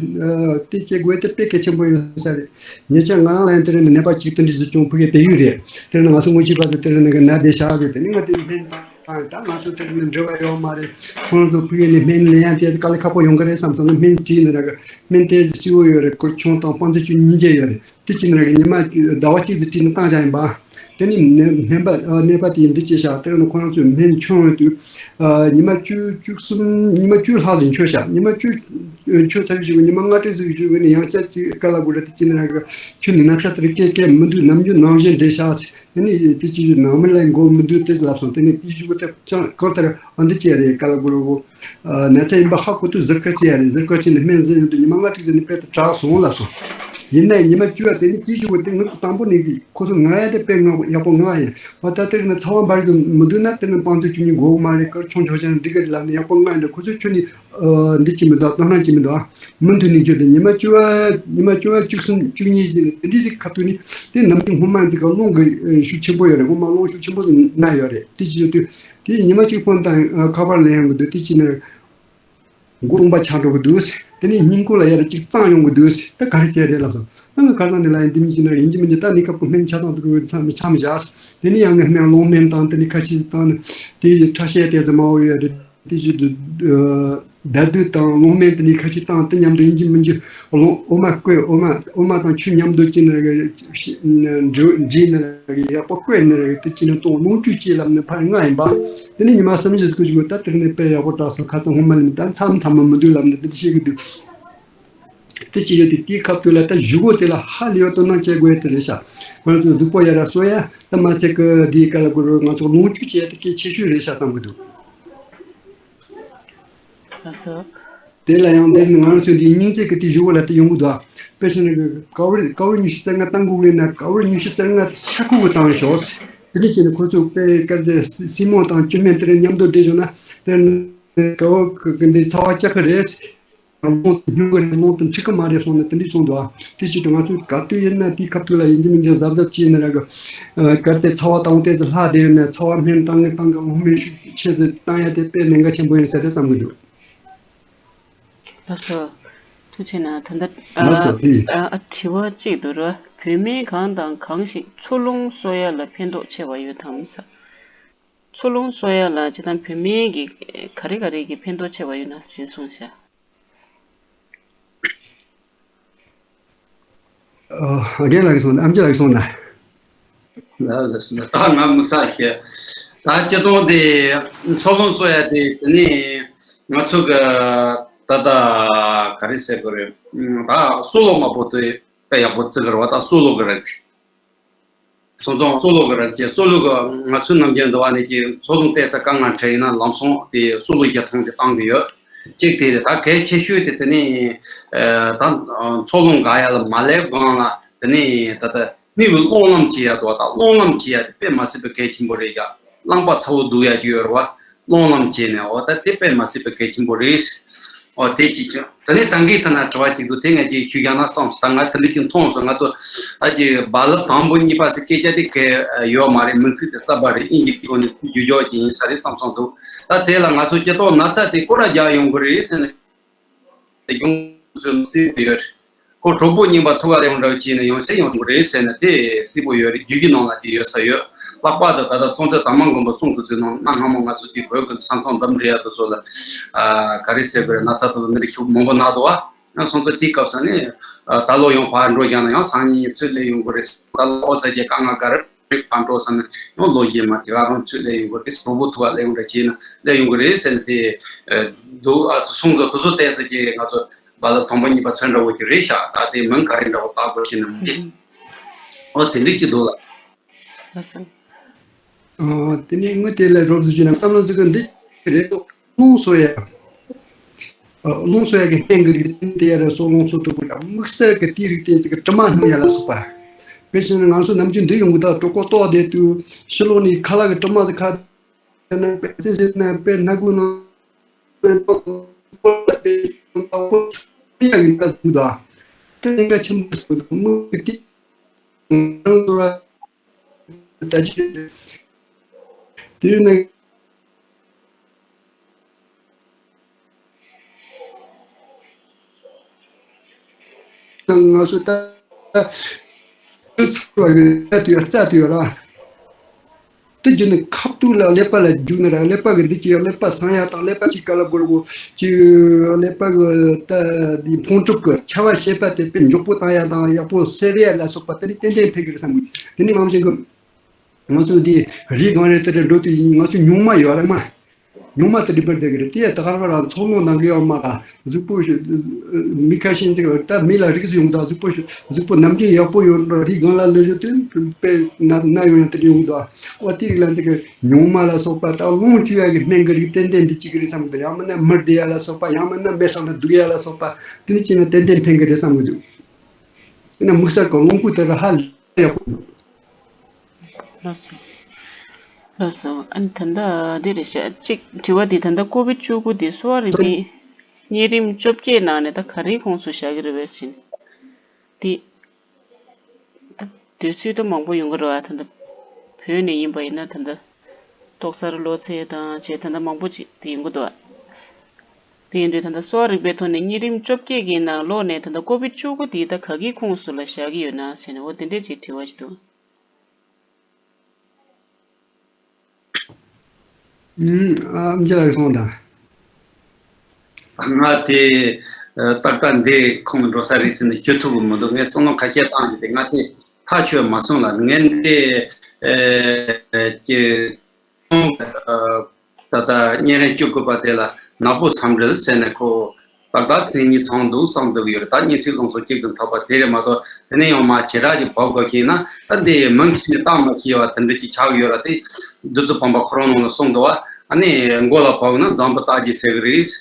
བྱེད་དགོས་དེ་དཔེ་གལ་ཆེན་པོ་ཡིན་ས་རེད། ཉེ་ཆར་ང་རང་ལ་ཡང་དེ་རིང་ནས་ནད་པ་གཅིག་དེ་འདྲ་ཟིག་བྱུང་། ཕ་གིར་བལྟས་ཡོད་རེད། དེ་རིང་ང་ཚོ་དངོས་གཞི་པ་ཚོ་དེ་རིང་ནས་ནད་བསྡད་བཞག་རེད། དེ་ནས་ང་དེ་སྨན་བཏང་ད་ང་ཚོ་དེ་རིང་ནས་འབྲེལ་བ་ཡོད་མ་རེད། ཁོང་ཚོ་ཕ་གི་ནས་སྨན་ལེན་ཡ་དེ་དཀའ་ལས་ཁག་པོ་ཡོང་གི་རེད་བསམ་སོང་། ང་སྨན་བྲིས་ནས་ར་གི་སྨན་དེ་བསིལ་བོ་ཡོད་རེད། སྐོར་ཆུང་དང་སྤང་རྩི་ཆུ་གཉིས་ཆ་ཡོད་རེད། དེ་ཕྱིན་ར་གི་ཉི་མ་ཟླ་བ་གཅིག་ཙམ་བྲིས་ནས་བཏང་བཞག་ཡིན་པ། དེ་ནི་ནད་པ་ནད་པ་དེ་འདི་བྱས་ཤག་དེ་ནི་ཁོ་རང་ཚོས་སྨན་མཆོད་དུས་ཉི་མ་བཅུ་བཅུ་གསུམ་ཉི་མ་བཅུ་ལྷག་ཙམ་མཆོད་ཤག་ཉི་མ་བཅུ་མཆོད་ཚར་བཞིན་ཉི་མ་ལྔ་དྲུག་ཙམ་བཞུགས་ནས་ཡང་བསྐྱར་ཅིག་བཀའ་སློབ་དགོས་རེད། དེ་ཅི་ནས་ར་གི་ཁྱོད་ནི་ན་ཚ་དེ་རིགས་སྐད་སྐད་མི་འདུག་ནམ་རྒྱུན་ནང་བཞིན་བསྡད་ཤག་དེ་ནི་དེ་ཅི་ནང་མི་ལ་མགོ་མི་འདུག་དེ་ལབ་སོང་། དེ་ནི་དེ་བཞུགས་དེ་ཅང་གོ་ལྟར་ཨ་འདི་བྱས་རེད། བཀའ་སློབ་དགོས་རེད་གོ། ཨ། ན་ཚ་ཡིན་པ་ཧ་གོ་དུས་ཟུར་བཀག་བྱེད་ཡ་རེད། ཟུར་བཀག་བྱས་ནས་སྨན་ཟས་ཡོང་དུས་ཉི་མ་ལྔ་དྲུག་ཙམ་ནས་དཔེ་ལྟར་དྲག་སོང་ལབ་སོང་། ཡིན་ནའི་ཉི་མ་བཅུ་བ་དེ་ནི་སྐྱིད་ཞུ་བ་དེ་ངུ་དང་པོ་ནས་གི་ཁོ་ཚོ་ང་ཡ་དེ་དཔེ་ངག་ཡག་པོ་ངག་ཡིན་བ། ད་དེ་ནི་ཚ་བ་འབར་གི་མི་འདུག་ན་དེ་ནི་སྤང་རྩི་ཆུ་གཉིས་དགོས་མ་རེད། དཀར་ཆུང་ཆོག་ཆང་འདི་གི་ལབ་ནས་ཡག་པོ་ངག་ཡིན་འདྲ། ཁོ་ཚོ་ཁྱོད་ནི་ཨ་འདི་ཅི་མི་འདུག་དོ་སྣང་ཅི་མི་འདུག་མུ་མཐུད་ནས་བརྗོད་དེ་ཉི་མ་བཅུ་བ་ཉི་མ་བཅུ་བ་བཅུ་གསུམ་བཅུ་གཉིས་ཟིན་དེ་འདྲ་ཞིག་ཁ་ཐུག་ནི་དེ་ནམ་རྒྱུན་སྔོན་མ་འཛི་ག་རླུང་གི་ཤུགས་ཆེན་པོ་ཡོད་རེད། སྔོན་མ་རླུང་ཤུགས་ཆེན་པོ་ན་ཡོད་རེད། དེ་ཅི་ཡོད་དུས། དེ་ཉི་མ་གཅིག་ཕོན་དང་ཁ་པར་ལེན་ཡོང་གི་འདུག་དེ་ཅི་ནས་མགོ་རྔུབ་པ་ཆགས་འགྲོ་གི་འདུག་དེ་ནས་སྙིང་ཁུང་ལ་ཡར་གཅིག་གཙང་ཡོང་གི་འདུག་ད་ག་རེ་བྱས་རེད་ལབ་སོང་། ཨ་ང་ག་ཚོད་ནས་ལ་ཡིན་འདི་མི་ཤེས་ན་ཡིན་གྱི་མིན་གྱི་ད་ནི་ཁབ་ཀྱི་སྨན་ཆ་ཚང་དུ་གི་ཚང་མི་ཆ་མི་བཞག་དེ་ནས་ཡང་ངས་སྨན་རླུང་སྨན་བཏང་དེ་ནས་ཁ་ཤས་བཏང་ནས་དེ་ཁྲག་ཤེད་དེ་ཚོ་མང་བོ་ཡོད་རེད། དེ་བཞིན་དུ། ཟླ་སྡུད་དང་རླུང་སྨན་དེ་ནས་ཁ་ཤས་བཏང་དེ་མཉམ་དུ་ཡིན་གྱི་མིན་གྱི་རླུང་འོ་མ་བསྐོལ་འོ་མ་འོ་མ་དང་ཆུ་མཉམ་དུ་བྱས་ནས་འདྲེས་ནས་ཡག་པོ་བསྐོལ་ནས་དེ་བྱས་ནས་གཏོང་། རླུང་བཅུད་བཅས་ལབ་ནས་ཕར་ལྔ་ཡིན་པ། དེ་ནས་ཉི་མ་གསུམ་བཞི་ཚོ་བཞུགས་ད་དེ་ནས་དཔེ་ཡག་པོ་དྲག་སོང་། ཁ་ཚ་ངོ་མ་ལེན་ད་མཚམས་མཚམས་མ་མི་འདུག་ལབ་ནས་དེ་འདྲ་བཤད་ཀྱི་འདུག་དེ་ཅི་ཡོད་དེ་དེའི་ཁ་ཐུག་ལ་ད་གཞུག་གུ་དེ་ལ་ཧ་ལས་ཡོད་དོ་སྣང་བྱེད་དགོས་དེ་རེད་ཤག་ང་ཚོ་གཟུགས་པོ་ཡར་གསོ་ཡ་ད་མ་ཚད་ཀི་དེའི་སྐབས་ལ་གུ་རུ་ང་ཚོ་ལོངས་སྤྱོད་བྱེད་ཡ་དེ་གལ་ཆེ་ཤོས་རེད་ཤག་བསམ་གི་འདུག་ལགས་སོ། དེ་ལ་ཡང་དེ་ནི་ང་རང་ཚོའི་འདིའི་སྙིང་རྩེ་གི་དེ་གཞུག་གུ་ལ་དེ་ཡོང་གི་འདུག་དཔེ་བྱས་ན་གི་ཀ་བོར་ཀ་བོར་ཉི་ཤུ་རྩ་ལྔ་བཏང་དགོས་ལས་ན་ཀ་བོར་ཉི་ཤུ་རྩ་ལྔ་ཤ་ཁུ་གུ་བཏང་ཤོག་དེ་འདྲ་བྱས་ནས་ཁོ་ཚོ་དཔེ་དཀར་རྫས་སི་སི་མོ་དང་བཅུད་སྨན་དེ་རིགས་མཉམ་དུ་འདྲེས་བྱུང་ན་དེ་ནི་ཀ་བོར་གི་འདི་ཚ་བ་བཅག་གི་རེད། རླུང་དེ་སྙོམས་གི་རེད། རླུང་དེ་འཁྲུག་གི་མ་རེད་གསུངས་ནས་དེ་འདྲས་གསུངས་འདུག་ཨ། དེ་བྱེད་དུས་ང་ཚོས་ག་དུས་ཡིན་ན་དེའི་ཁ་ཐུག་ལ་ཡིན་གཅིག་མིན་གཅིག་གཟབ་གཟབ་བྱས་ནས་ར་གི་གལ་ཏེ་ཚ་བ་དང་དེ་ཚོ་ལྷག་བསྡད་ཡོད་ན་ཚ་བ་སྨན་བཏང་ངེས་བཏང་གི་རླུང་སྨན་ཤུགས་ཆེ་ཙམ་བཏང་ཡ་དེ་དཔེ་གནད་འགག་ཆེན་པོ་ཡིན་ས་རེད་བསམ་གི་འདུག་ལགས་སོ། ཐུགས་རྗེ་གནང་། ད་ལྟ་ལགས་སོ། ཨ་ཨ་དྲི་བ་གཅིག་འདུག་ར། བོད་སྨན་གང་དང་གང་ཞིག་འཚོ་རླུང་གསོ་ཡ་ལ་ཕན་ཐོགས་ཆེ་བ་ཡོད་དམ་ས། འཚོ་རླུང་གསོ་ཡ་ལ་སྤྱིར་བཏང་བོད་སྨན་གྱི་ག་རེ་ག་རེ་གི་ཕན་ཐོགས་ཆེ་བ་ཡོད་ན་ཞེས་གསུངས་ཤག་ཨ་རྒན་ལགས་ཀྱིས་གསུངས་ན། ཨམ་ཅི་ལགས་ཀྱིས་གསུངས་ན། ལགས་ལགས་སོ། ད་ང་མི་ས་ཤེས། ད་སྤྱིར་བཏང་དེ་འཚོ་རླུང་གསོ་ཡ་དེ་དེ་ནི་ང་ཚོ་གི་ད་ལྟ་ག་རེ་ཟེར་དགོས་རེད། ད་གསོ་རླུང་མ་པོ་དེ་དཔེ་ཡག་པོ་བརྩི་གི་རེད་བ། ད་གསོ་རླུང་གི་རེད། སོང་ཙང་གསོ་རླུང་གི་རེད་ཅེས་གསོ་རླུང་གི་ང་ཚོའི་ནམ་རྒྱུན་འདི་བ་ནས་ཀྱི་འཚོ་རླུང་བལྟས་ཚེ་དཀའ་ངལ་འཕྲད་ཡིན་ན་ལམ་སང་དེ་གསོ་རླུང་བཞི་ཐམ་དེ་བཏང་གི་ཡོད། གཅིག་དེ་རེད། ད་གལ་ཆེ་ཤོས་དེ་དེ་ནི་ད་འཚོ་རླུང་འགག་ཡ་ལ་མ་སླེབས་སྒང་ལ་ དེ་ནས་ད་ལྟ་གནས་བུ་སློང་ལམ་བྱེད་ཡ་དོ། ད་སློང་ལམ་བྱེད་ཡ་དེ་དཔེ་མ་སྲིད་པའི་གལ་ཆེན་པོ་རེད་ཡ། རླངས་པ་ཚ་བོ་བསྡུ་ཡ་ཅིག་ཡོད་རེད་བ། སློང་ལམ་བྱས་ནས་འོ་ད་དེ་དཔེ་མ་སྲིད་པའི་གལ་ཆེན་པོ་རེད། འོ་དེ་གཅིག་བྱུང་། དེ་ནས་ད་གིན་ཐ་ན་དྲི་བ་གཅིག་འདུག་དེ་ངས་ཅིག་ཞུ་རྒྱག་ན་བསམ་སོང་། ད་ང་དེ་འདྲ་ཅིག་མཐོང་སོང་། ང་ཚོ་ད་ཅིག་རྦ་རླབས་དང་པོ་གཉིས་པ་ཟེར་སྐད་ཆ་དེ་གལ་ཡོད་མ་རེད། མིང་ཚིག་དེ་གསར་པ་རེད། དབྱིན་ཇིའི་སྒོ་ནས་བསྒྱུར་རྒྱག་ཅིག་ཡིན་ས་རེད་བསམ་སོང་འདུག་ད་དེ་ལ་ང་ཚོ་སྤྱི་ཚོགས་ན་ཚ་དེ་སྐོར་ར་རྒྱག་ཡོང་གི་རེད་ཟེར་ནས། ཡོང་ཚུལ་སྲིད་པ་ཡོད། ཁོ་གྲོགས་པོ་རྙིང་པ་ཐུག་ག་ལ་ཡོང་འདྲ་བྱས་ནས་ཡང་སེ་ཡོང་གི་རེད་ཟེར་ནས་དེ་སྲིད་པ་ཡོད་རེད། རྒྱུད་ཀྱི་ནང་ལ་དེ་ཡོད་ས་ཡོད། ལྷག་པར་དུ་ད་ལྟ་ཙོང་ཁ་དར་མ་མགོན་པོ་གསུང་དུས་ཚོད་ནང་གནའ་སྔ་མོ་ང་ཚོ་དེ་བོད་ཀྱི་ས་མཚམས་འདམ་རི་ཡ་དེ་ཚོ་ལ་ཨ་ག་རེ་ཟེར་དགོས་རེད། ན་ཚ་དང་མི་རིགས་ཤུགས་མང་པོ་ན་འདུག་བ། ཡང་སོང་ཙང་དེའི་སྐབས་ས་ནས་ཨ་ད་ལོ་ཡང་ཕར་འགྲོ་རྒྱག་ན་ཡང་སང་ཉིན་ཚུར་སླེབས་ཡོང་གི་རེད། ད་ལོ་ཨོ་ཙ་རྒྱལ་དཀའ་ངལ་ག་རེ། རིགས་ཕར་འགྲོ་བསམ་ནས་ཡང་ལོ་རྗེས་མ་དེ་ག་རང་ཚུར་སླེབས་ཡོང་གི་རེད། གྲོགས་པོ་ཐུག་ག་སླེབས་ཡོང་འདྲ་བྱས་ན་སླེབས་ཡོང་གི་རེད་ཟེར་ནས་དེ་འདུག་ཨ་ཚོ་གསུང་ཚོ་དེ་ཚོ་བལྟས་ཚེ་ཀྱི་ང་ཚོ་རྦ་རླབས་དང་པོ་གཉིས་པ་ཚོ་འདྲ་བོ་ཅིག་རེད་ཤག་ད་དེ་མིང་ག་རེ་འདྲ་བོ་བཏགས་དགོས་ཤེས་ན་མི་འདུག་ཨོ་དེ་འདྲ་ཅིག་འདུག་ལ། ལགས་སོ། ཨ། དེ་ནས་དངོས་དེ་ལ་རོབ་ཙམ་ཞུས་ན་བསམ་བློ་འཛིན་གི་འདི་རེད་འདུག་རླུང་གསོ་ཡ། རླུང་གསོ་ཡ་གི་སྨན་གི་རིགས་དེ་ཡ་རེད་སོགས། རླུང་གསོ་ཐུབ་པ་ར་དམིགས་བསལ་གི་དེའི་རིགས་དེ་ཚིག་གི་དྲི་མ་སྣུམ་ཡ་ལ་སོགས་པ། དཔེ་བཞིན་ང་ཚོ་ནམ་རྒྱུན་འདི་ཡོང་གི་ད་གྲོད་ཁོག་ལྟོགས་བསྡད་དུས་ཕྱི་ལོགས་ནས་ཁ་ལག་གི་དྲི་མ་ཟིག་ཁ་དེ་ན་དཔེ་ཚེ་ཟེར་ན་དཔེ་སྣ་ཁུག་ནང་ཡ་ཡིན་པ་ཟུག་ད་དེ་ཡ་ཆེན་པོ་ཟུག་ད་དམིགས་དེ་རང་ཚོ་ར་ད་ཅི་དེ་ཡིན་ན། ང་ཚོ་ད་ཚུར་བ་ཡོད་ཡ་དུ་ཡོད་རྩ་དུ་ཡོད་ར། དེ་བརྒྱུད་ནས་ཁ་ཐུག་ལ་ཀླད་པ་ལ་རྒྱུག་ནི་ར། ཀླད་པ་གི་འདི་ཅི་ཡ་ཀླད་པ་སང་ཡ་དང་ཀླད་པ་ཅི་ག་ལ་སྒོར་གོ་ཅི་ཀླད་པ་གི་ད་འདི་ཕུང་གྲུབ་གི་ཆ་བ་ཤེས་པ་དེ་དཔེ་མགྱོགས་པོ་བཏང་ཡ་དང་ཡག་པོ་སེལ་ཡ་ལ་སོགས་པ་དེ་ནི་ཏན་ཏན་ཕན་གི་རེད་བསམ་གི། དེ་ནི་མང་ཆེན་གི་ང་ཚོ་འདི་རིགས་གང་རེད་དེ་རེད་འགྲོ་དུས་ང་ཚོ་ཉུང་མ་ཡོད་རེད་མ། ཉུང་མ་དེ་འགྲིག་པར་བསྡད་ཀྱི་རེད། དེ་ཡང་ད་ག་རང་ཚོགས་ལུང་ནང་གི་ཡོད་མ་ག་གཟུགས་པོ་ཞུ་མི་ཁ་ཤས་ཅིག་ད་མི་ལ་རིགས་སུ་ཡོང་ད་གཟུགས་པོ་ཞུ་གཟུགས་པོ་ནམ་རྒྱུན་ཡག་པོ་ཡོད་འགྲོ་རིགས་གང་ལ་ལས་ཞུ་དུས་དཔེ་ན་ན་ཡོང་ཡང་དེ་ཡོང་ད་ཨོ་དེ་རིགས་ལ་ཅིག་ཉུང་མ་ལ་སོགས་པ་ད་རླུང་བཅུ་ཡ་གི་སྨན་གྱི་རིགས་ཏན་ཏན་འདི་གཅིག་གི་རེད་བསམ་གི་འདུག་ཡང་མིན་ན་མི་བདེ་ཡ་ལ་སོགས་པ་ཡང་མིན་ན་མེ་སྲང་ལ་སྡུག་ཡ་ལ་སོགས་པ་དེ་ནི་ཅི་ན་ཏན་ཏན་ཕན་གི་རེད་བསམ་གི་འདུག་དེ་ན་དམིགས་བསལ་གྱི་རླུང་བུ་དེ་ར་ཧ་ལས་ཡག་པོ་འདུག་ལགས་སོ། ལགས་སོ། ཨ་ནི་ད་ལྟ་འདི་རེད་ཤག་གཅིག་དྲི་བ་འདི་ད་ལྟ་ཀོ་བིད་བཅུ་དགུ་འདི་གསོ་བ་རིག་པའི་གཉན་རིམས་བཅོ་བརྒྱད་ནང་ནས་ད་ག་རེའི་ཁོངས་སུ་བཞག་གི་རེད་པས་ཟེར་ནས། འདི་ད་དུས་ཚོད་ད་མང་པོ་ཡོང་གི་རེད་བ། ད་ལྟ་བོད་ནས་ཡིན་པ་ཡིན་ན་ད་ལྟ་ཏོག་གསར་གློ་ཚད་དང་བཅས་ད་ལྟ་མང་པོ་ཅིག་དེ་ཡོང་གི་འདུག་བ། དེ་ཡིན་དུས་ད་ལྟ་གསོ་བ་རིག་པའི་ཐོག་ནས་གཉན་རིམས་བཅོ་བརྒྱད་ཀྱི་ནང་ལོགས་ནས་ད་ལྟ་ཀོ་བིད་བཅུ་དགུ་འདི་ད་ག་གི་ཁོངས་སུ་ལ་བཞག་གི་ཡོད་ན་ཟེར་ནས་འོ་དེ་འདྲས་ཅིག་དྲི་བ་ཞིག་འདུག་ཨུམ། ཨ་ཨམ་ཅི་ལགས་གསུངས་དང་། ང་དེ་ཏག་ཏག་འདི་ཁོངས་འགྲོ་ས་རེད་ཟེར་ནས་ཤོད་ཐུབ་ཀྱི་མི་འདུག་ངས་བསམ་བློ་ཁ་ཤས་བཏང་གི་དེ་ང་དེ་ཐག་ཆོད་མ་སོང་ལ། ངས་འདི་ཨེ་ཀྱི་ད་ལྟ་གཉན་རིམས་བཅུ་དགུ་པ་དེ་ལ་ནག་པོ་མཚམས་རེད་ཟེར་ནས་ཁོ་ཏག་ཏག་མཚན་ཉིད་ཚང་འདུག་བསམ་འདུག་ཡོད་རེད། ད་གཉན་ཚིག་ལོངས་སུ་གཅིག་ཏུ་འཐབ་པ་དེ་རེད་མ་གཏོགས་དེ་ནས་ཡང་མ་བྱེ་བྲག་ཅིག་བབས་དགོས་ཤེས་ན་ད་འདི་མིང་ཁྱེར་ནས་བཏགས་མ་ཤེས་པ་དེ་འདྲ་ཅིག་ཆགས་ཡོད་ར། དེ་བདུད་རྩི་བམ་པ་ཁོ་རང་ནང་ལ་གསུངས་འདུག་བ། ཨ་ནི་མགོ་ལ་བབས་ན་འཛམ་བུ་སྟག་གི་ཟེར་གི་རེད། བབས་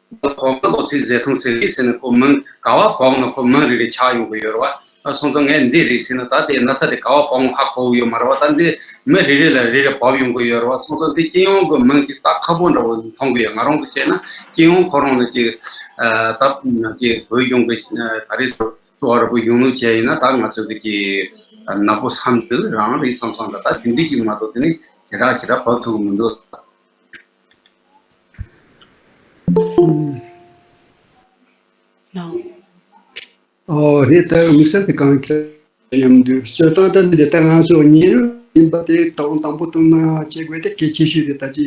ན་གློ་ཚིགས་ཟས་ཐུང་ཟེར་གི་རེད་ཟེར་ནས་ཁོ་མིང་ག་བ་བབས་ན་ཁོ་མིང་རེ་རེ་ཆགས་ཡོང་གི་ཡོད་ར་བ། ཨ་སོང་ཙང་ངས་འདི་རེད་ཟེར་ན་ད་དེ་ན་ཚ་དེ་ག་བ་བབས་ན་ཧ་གོ་གི་ཡོད་མ་རེད་བ། ད་འདི་མི་རེ་རེ་ལ་རེ་རེ་བབས་ཡོང་གི་ཡོད་རེད་བ། སོང་ཙང་འདི་སྤྱི་ཡོངས་ཀྱི་མིང་ཅིག་ད་ཁག་པོ་འདྲ་བོ་མཐོང་གི་ཡོད། ང་རང་གི་བྱས་ན་སྤྱི་ཡོངས་ཁོ་རང་ལ་ཅིག་ཨ་ད་ཅིག་བོད་གཞུང་གི་ཨ་ག་རེ་ཟེར་གཙོ་བོ་ར་བོད་གཞུང་ལུགས་བྱས་ཡིན་ན་ད་ང་ཚོ་གི་ཅིག་ནག་པོ་མཚམས་འདི་རང་རེད་བསམ་སོང་། ད་ད་དེ་འདྲ་ཅིག་མ་གཏོགས་དེ་ནི་ཞེ་དྲག་ཞེ་དྲག་བབས་ཐུབ་ཀྱི་མི་འདུག་ཨོ་རེད། ད་དམིགས་བསལ་དེ་གང་ཡིན་སྙམ་དུས་སྤྱིར་བཏང་ད་འདི་ལྟར་ང་ཚོ་ཉིན་རེ་ཡིན་པ་དེ་དང་དང་པོ་བཏུང་ན་བྱེད་དགོས་དེ་གལ་ཆེ་ཤོས་རེད། ད་ཅི་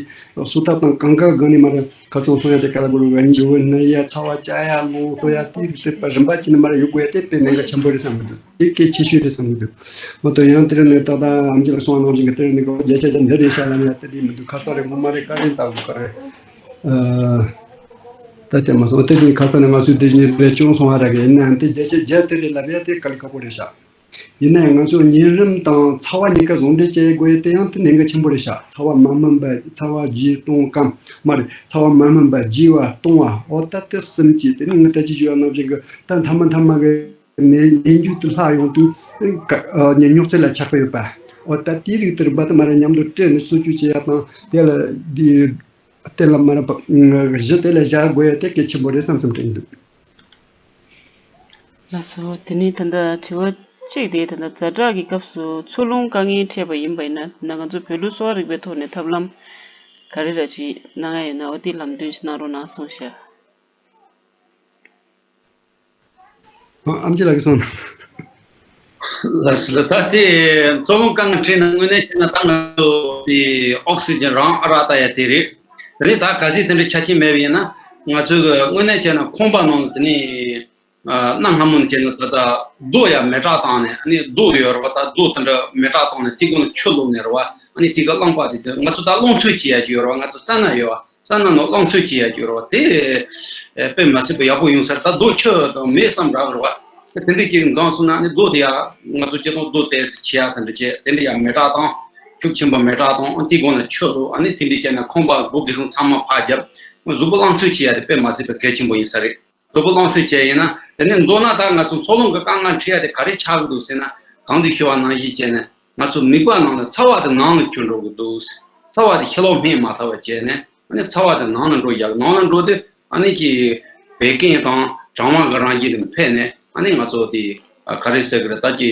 སོ་ཐབས་དང་གང་ག་གང་ནས་མར་ཁ་ཚང་སོང་ཡ་དེ་ག་ལ་བོར་བའི་འཇུ་བོ་ནི་ཡ་ཚ་བ་བཅའ་ཡ་རླུང་གསོ་ཡ་དེ་དེ་རིམ་པ་ཅི་ནས་མར་ཡོད་དགོས་ཡ་དེ་དཔེ་གནད་འགག་ཆེན་པོ་རེད་བསམ་གི་འདུག་དེ་གལ་ཆེ་ཤོས་རེད་བསམ་གི་འདུག་མ་གཏོགས་ཡང་དེ་རིང་ནས་ཏག་ཏག་ཨམ་ཅི་ལགས་གསུངས་པ་ནང་བཞིན་གྱི་དེ་རིང་ནས་གོ་བརྒྱ་ཆ་བརྒྱ་འདི་རེད་ཤག་ལབ་ཡ་དེ་འདྲ་མི་འདུག་ཁ་ཚ་རེད། ངོ་མ་རེད། བཀའ་དྲིན་བཏང་དགོས་ཀ་རེད། ཨ། ད་དེ་མ་སོང་དེ་བཞིན་ཁ་ཚ་ནས་ང་ཚོས་དེ་བཞིན་རེ་སྐྱོན་སོང་བ་རག་གི་ཡིན་ནའང་དེ་བརྒྱ་ཆ་བརྒྱ་དེ་རེད་ལབ་ཡ་དེ་དཀའ་ལས་ཁག་པོ་རེད་ཤག་ཡིན་ནའང་ང་ཚོས་གཉན་རིམས་དང་ཚ་བ་གཉིས་ཀ་ཟུང་འབྲེལ་བྱེད་དགོས་ཡ་དེ་ཡང་དེ་གནད་འགག་ཆེན་པོ་རེད་ཤག་ཚ་བ་མ་སྨིན་པ་ཚ་བ་རྒྱས་གཏོང་སྐམ་མ་རེད། ཚ་བ་མ་སྨིན་པ་རྒྱས་པ་གཏོང་བ་ཨོ་ད་དེ་གསུམ་གྱིས་དེ་ནི་ངས་ད་ཅི་ཞུ་བ་ནང་བཞིན་གྱི་ད་མཐའ་མ་མཐའ་མ་གི་ནད་ནད་འབྱུང་དུ་ལྷག་ཡོང་དུས་ཉེན་ཉོག་ཚད་ལ་ཆགས་ཀྱི་ཡོད་པ། འོ་ད་དེའི་རིགས་དེར་འབད་དུ་མ་ར་མཉམ་དུ་སྤྲད་ནས་གསོ་བཅོས་བྱེད་ཡ་དང་། དེ་ལ་དེ་དེ་ལ་མ་ར་གཞི་དེ་ལ་བཞག་དགོས་ཡ་དེ་གལ་ཆེན་པོ་རེད་བསམ་བསམ་དྲན་འདུག། ལགས་སོ། དེ་ནས་ད་ལྟ་དྲི་བ་གཅིག་དེ། ད་ལྟ་ཛ་དྲག་གི་སྐབས་སུ་འཚོ་རླུང་དཀའ་ངལ་འཕྲད་པ་ཡིན་པ་ཡིན་ན། ད་ང་ཚོ་བོད་ལུགས་གསོ་བ་རིག་པའི་ཐོག་ནས་ཐབས་ལམ་ག་རེ་ར་ཅིག་གནང་ཡ་ཡོད་ན། འོ་དེ་ལམ་སྟོན་ཞིག་གནང་རོགས་གནང་གསུངས་ཤག། ཨ་ཨེམ་ཆི་ལགས་ཀྱིས་གསུངས། ལགས་སོ། ད་དེ་འཚོ་རླུང་དཀའ་ངལ་འཕྲད་ན་དངོས་གནས་བྱས་ན་ད་ང་ཚོ་དེ་ཨོག་སི་ཇན་རང་ཨ་རག་ལྟ་ཡ་དེ་རེད། དེ་ནས་ད་གལ་སྲིད་དེ་འདྲ་ཆ་རྐྱེན་མེད་པ་ཡིན་ན། ང་ཚོས་དངོས་གནས་བྱས་ན་ཁང་པ་ནང་ལ་དེ་ནས་གནའ་སྔ་མོ་ནས་བྱས་ན་ད་ལྟ་རྡོ་ཡ་མེ་སྲེག་བཏང་ནས། ཨ་ནི་རྡོ་ཡོད་རེད་བ། ད་རྡོ་དེ་འདྲ་མེ་སྲེག་བཏང་ནས་དེའི་སྒང་ལ་ཆུ་བླུགས་ནས་རེད་བ། ཨ་ནི་དེ་ག་རླངས་པ་དེ་དེ་ང་ཚོ་ད་རླུང་འཚུབ་བྱེད་ཡ་ཅིག་ཡོད་རེད་བ། ང་ཚོ་ས་སྣ་ཡོད་བ། ས་སྣ་ནང་རླུང་འཚུབ་བྱེད་ཡ་ཅིག་ཡོད་རེད་བ། དེ་དཔེ་མ་སྲིད་པ་ཡག་པོ་ཡོང་ས་རེད། ད་རྡོ་ཆུ་དང་མེ་བསམ་རག་རེད་བ། དེ་འདྲ་ཅིག་འཛོམས་སོང་ན། ཨ་ནི་རྡོ་དེ་ཡ་ང་ཚོ་སྤྱིར་བཏང་རྡོ་དེ་ཚོ་བྱེད་ཡ་དེ་འདྲ་བྱས། དེ་འདྲ་ཡ་མེ་སྲེག་བཏང་། ཤུགས་ཆེན་པོ་མེ་སྲེག་བཏང་། ཨ་ནི་དེའི་སྒང་ལ་ཆུ་བླུགས། ཨ་ནི་དེ་འདྲ་བྱས་ནས་ཁང་པ་སྒོ་སྒེའུ་ཁུང་ཚང་མ་ཕར་བརྒྱབ། གཟུགས་པོ་རླུང་འཚུབ་བྱེད་ཡ་དེ་དཔེ་མ་སྲིད་པ་གལ་ཆེན་པོ་ཡིན་ས་རེད། གཟུགས་པོ་རླུང་འཚུབ་བྱས་ཡིན་ན། དེ་ནས་མདོར་ན་ད་ང་ཚོ་འཚོ་རླུང་གི་དཀའ་ངལ་འཕྲད་ཡ་དེ་ག་རེ་ཆགས་ཀྱི་འདུག་ཟེར་ན། གོང་དུ་ཞུས་པ་ནང་བཞིན་བྱས་ནས་ང་ཚོ་མིད་པ་ནང་ལ་ཚ་བ་དེ་ནང་ལ་འགྲོ་གི་འདུག། ཚ་བ་དེ་ཕྱི་ལོགས་སྨིན་མ་ཐུབ་པ་བྱས་ནས། ཨ་ནི་ཚ་བ་དེ་ནང་ལ་འགྲོ་ཡ། ནང་ལ་འགྲོ་དུས་ཨ་ནི་ཀྱི་བད་ཀན་དང་གྲང་བ་གི་རང་བཞིན་དེ་འཕེལ་ནས། ཨ་ནི་ང་ཚོ་དེ་ག་རེ་ཟེར་གི་རེད། ད་ཀྱི་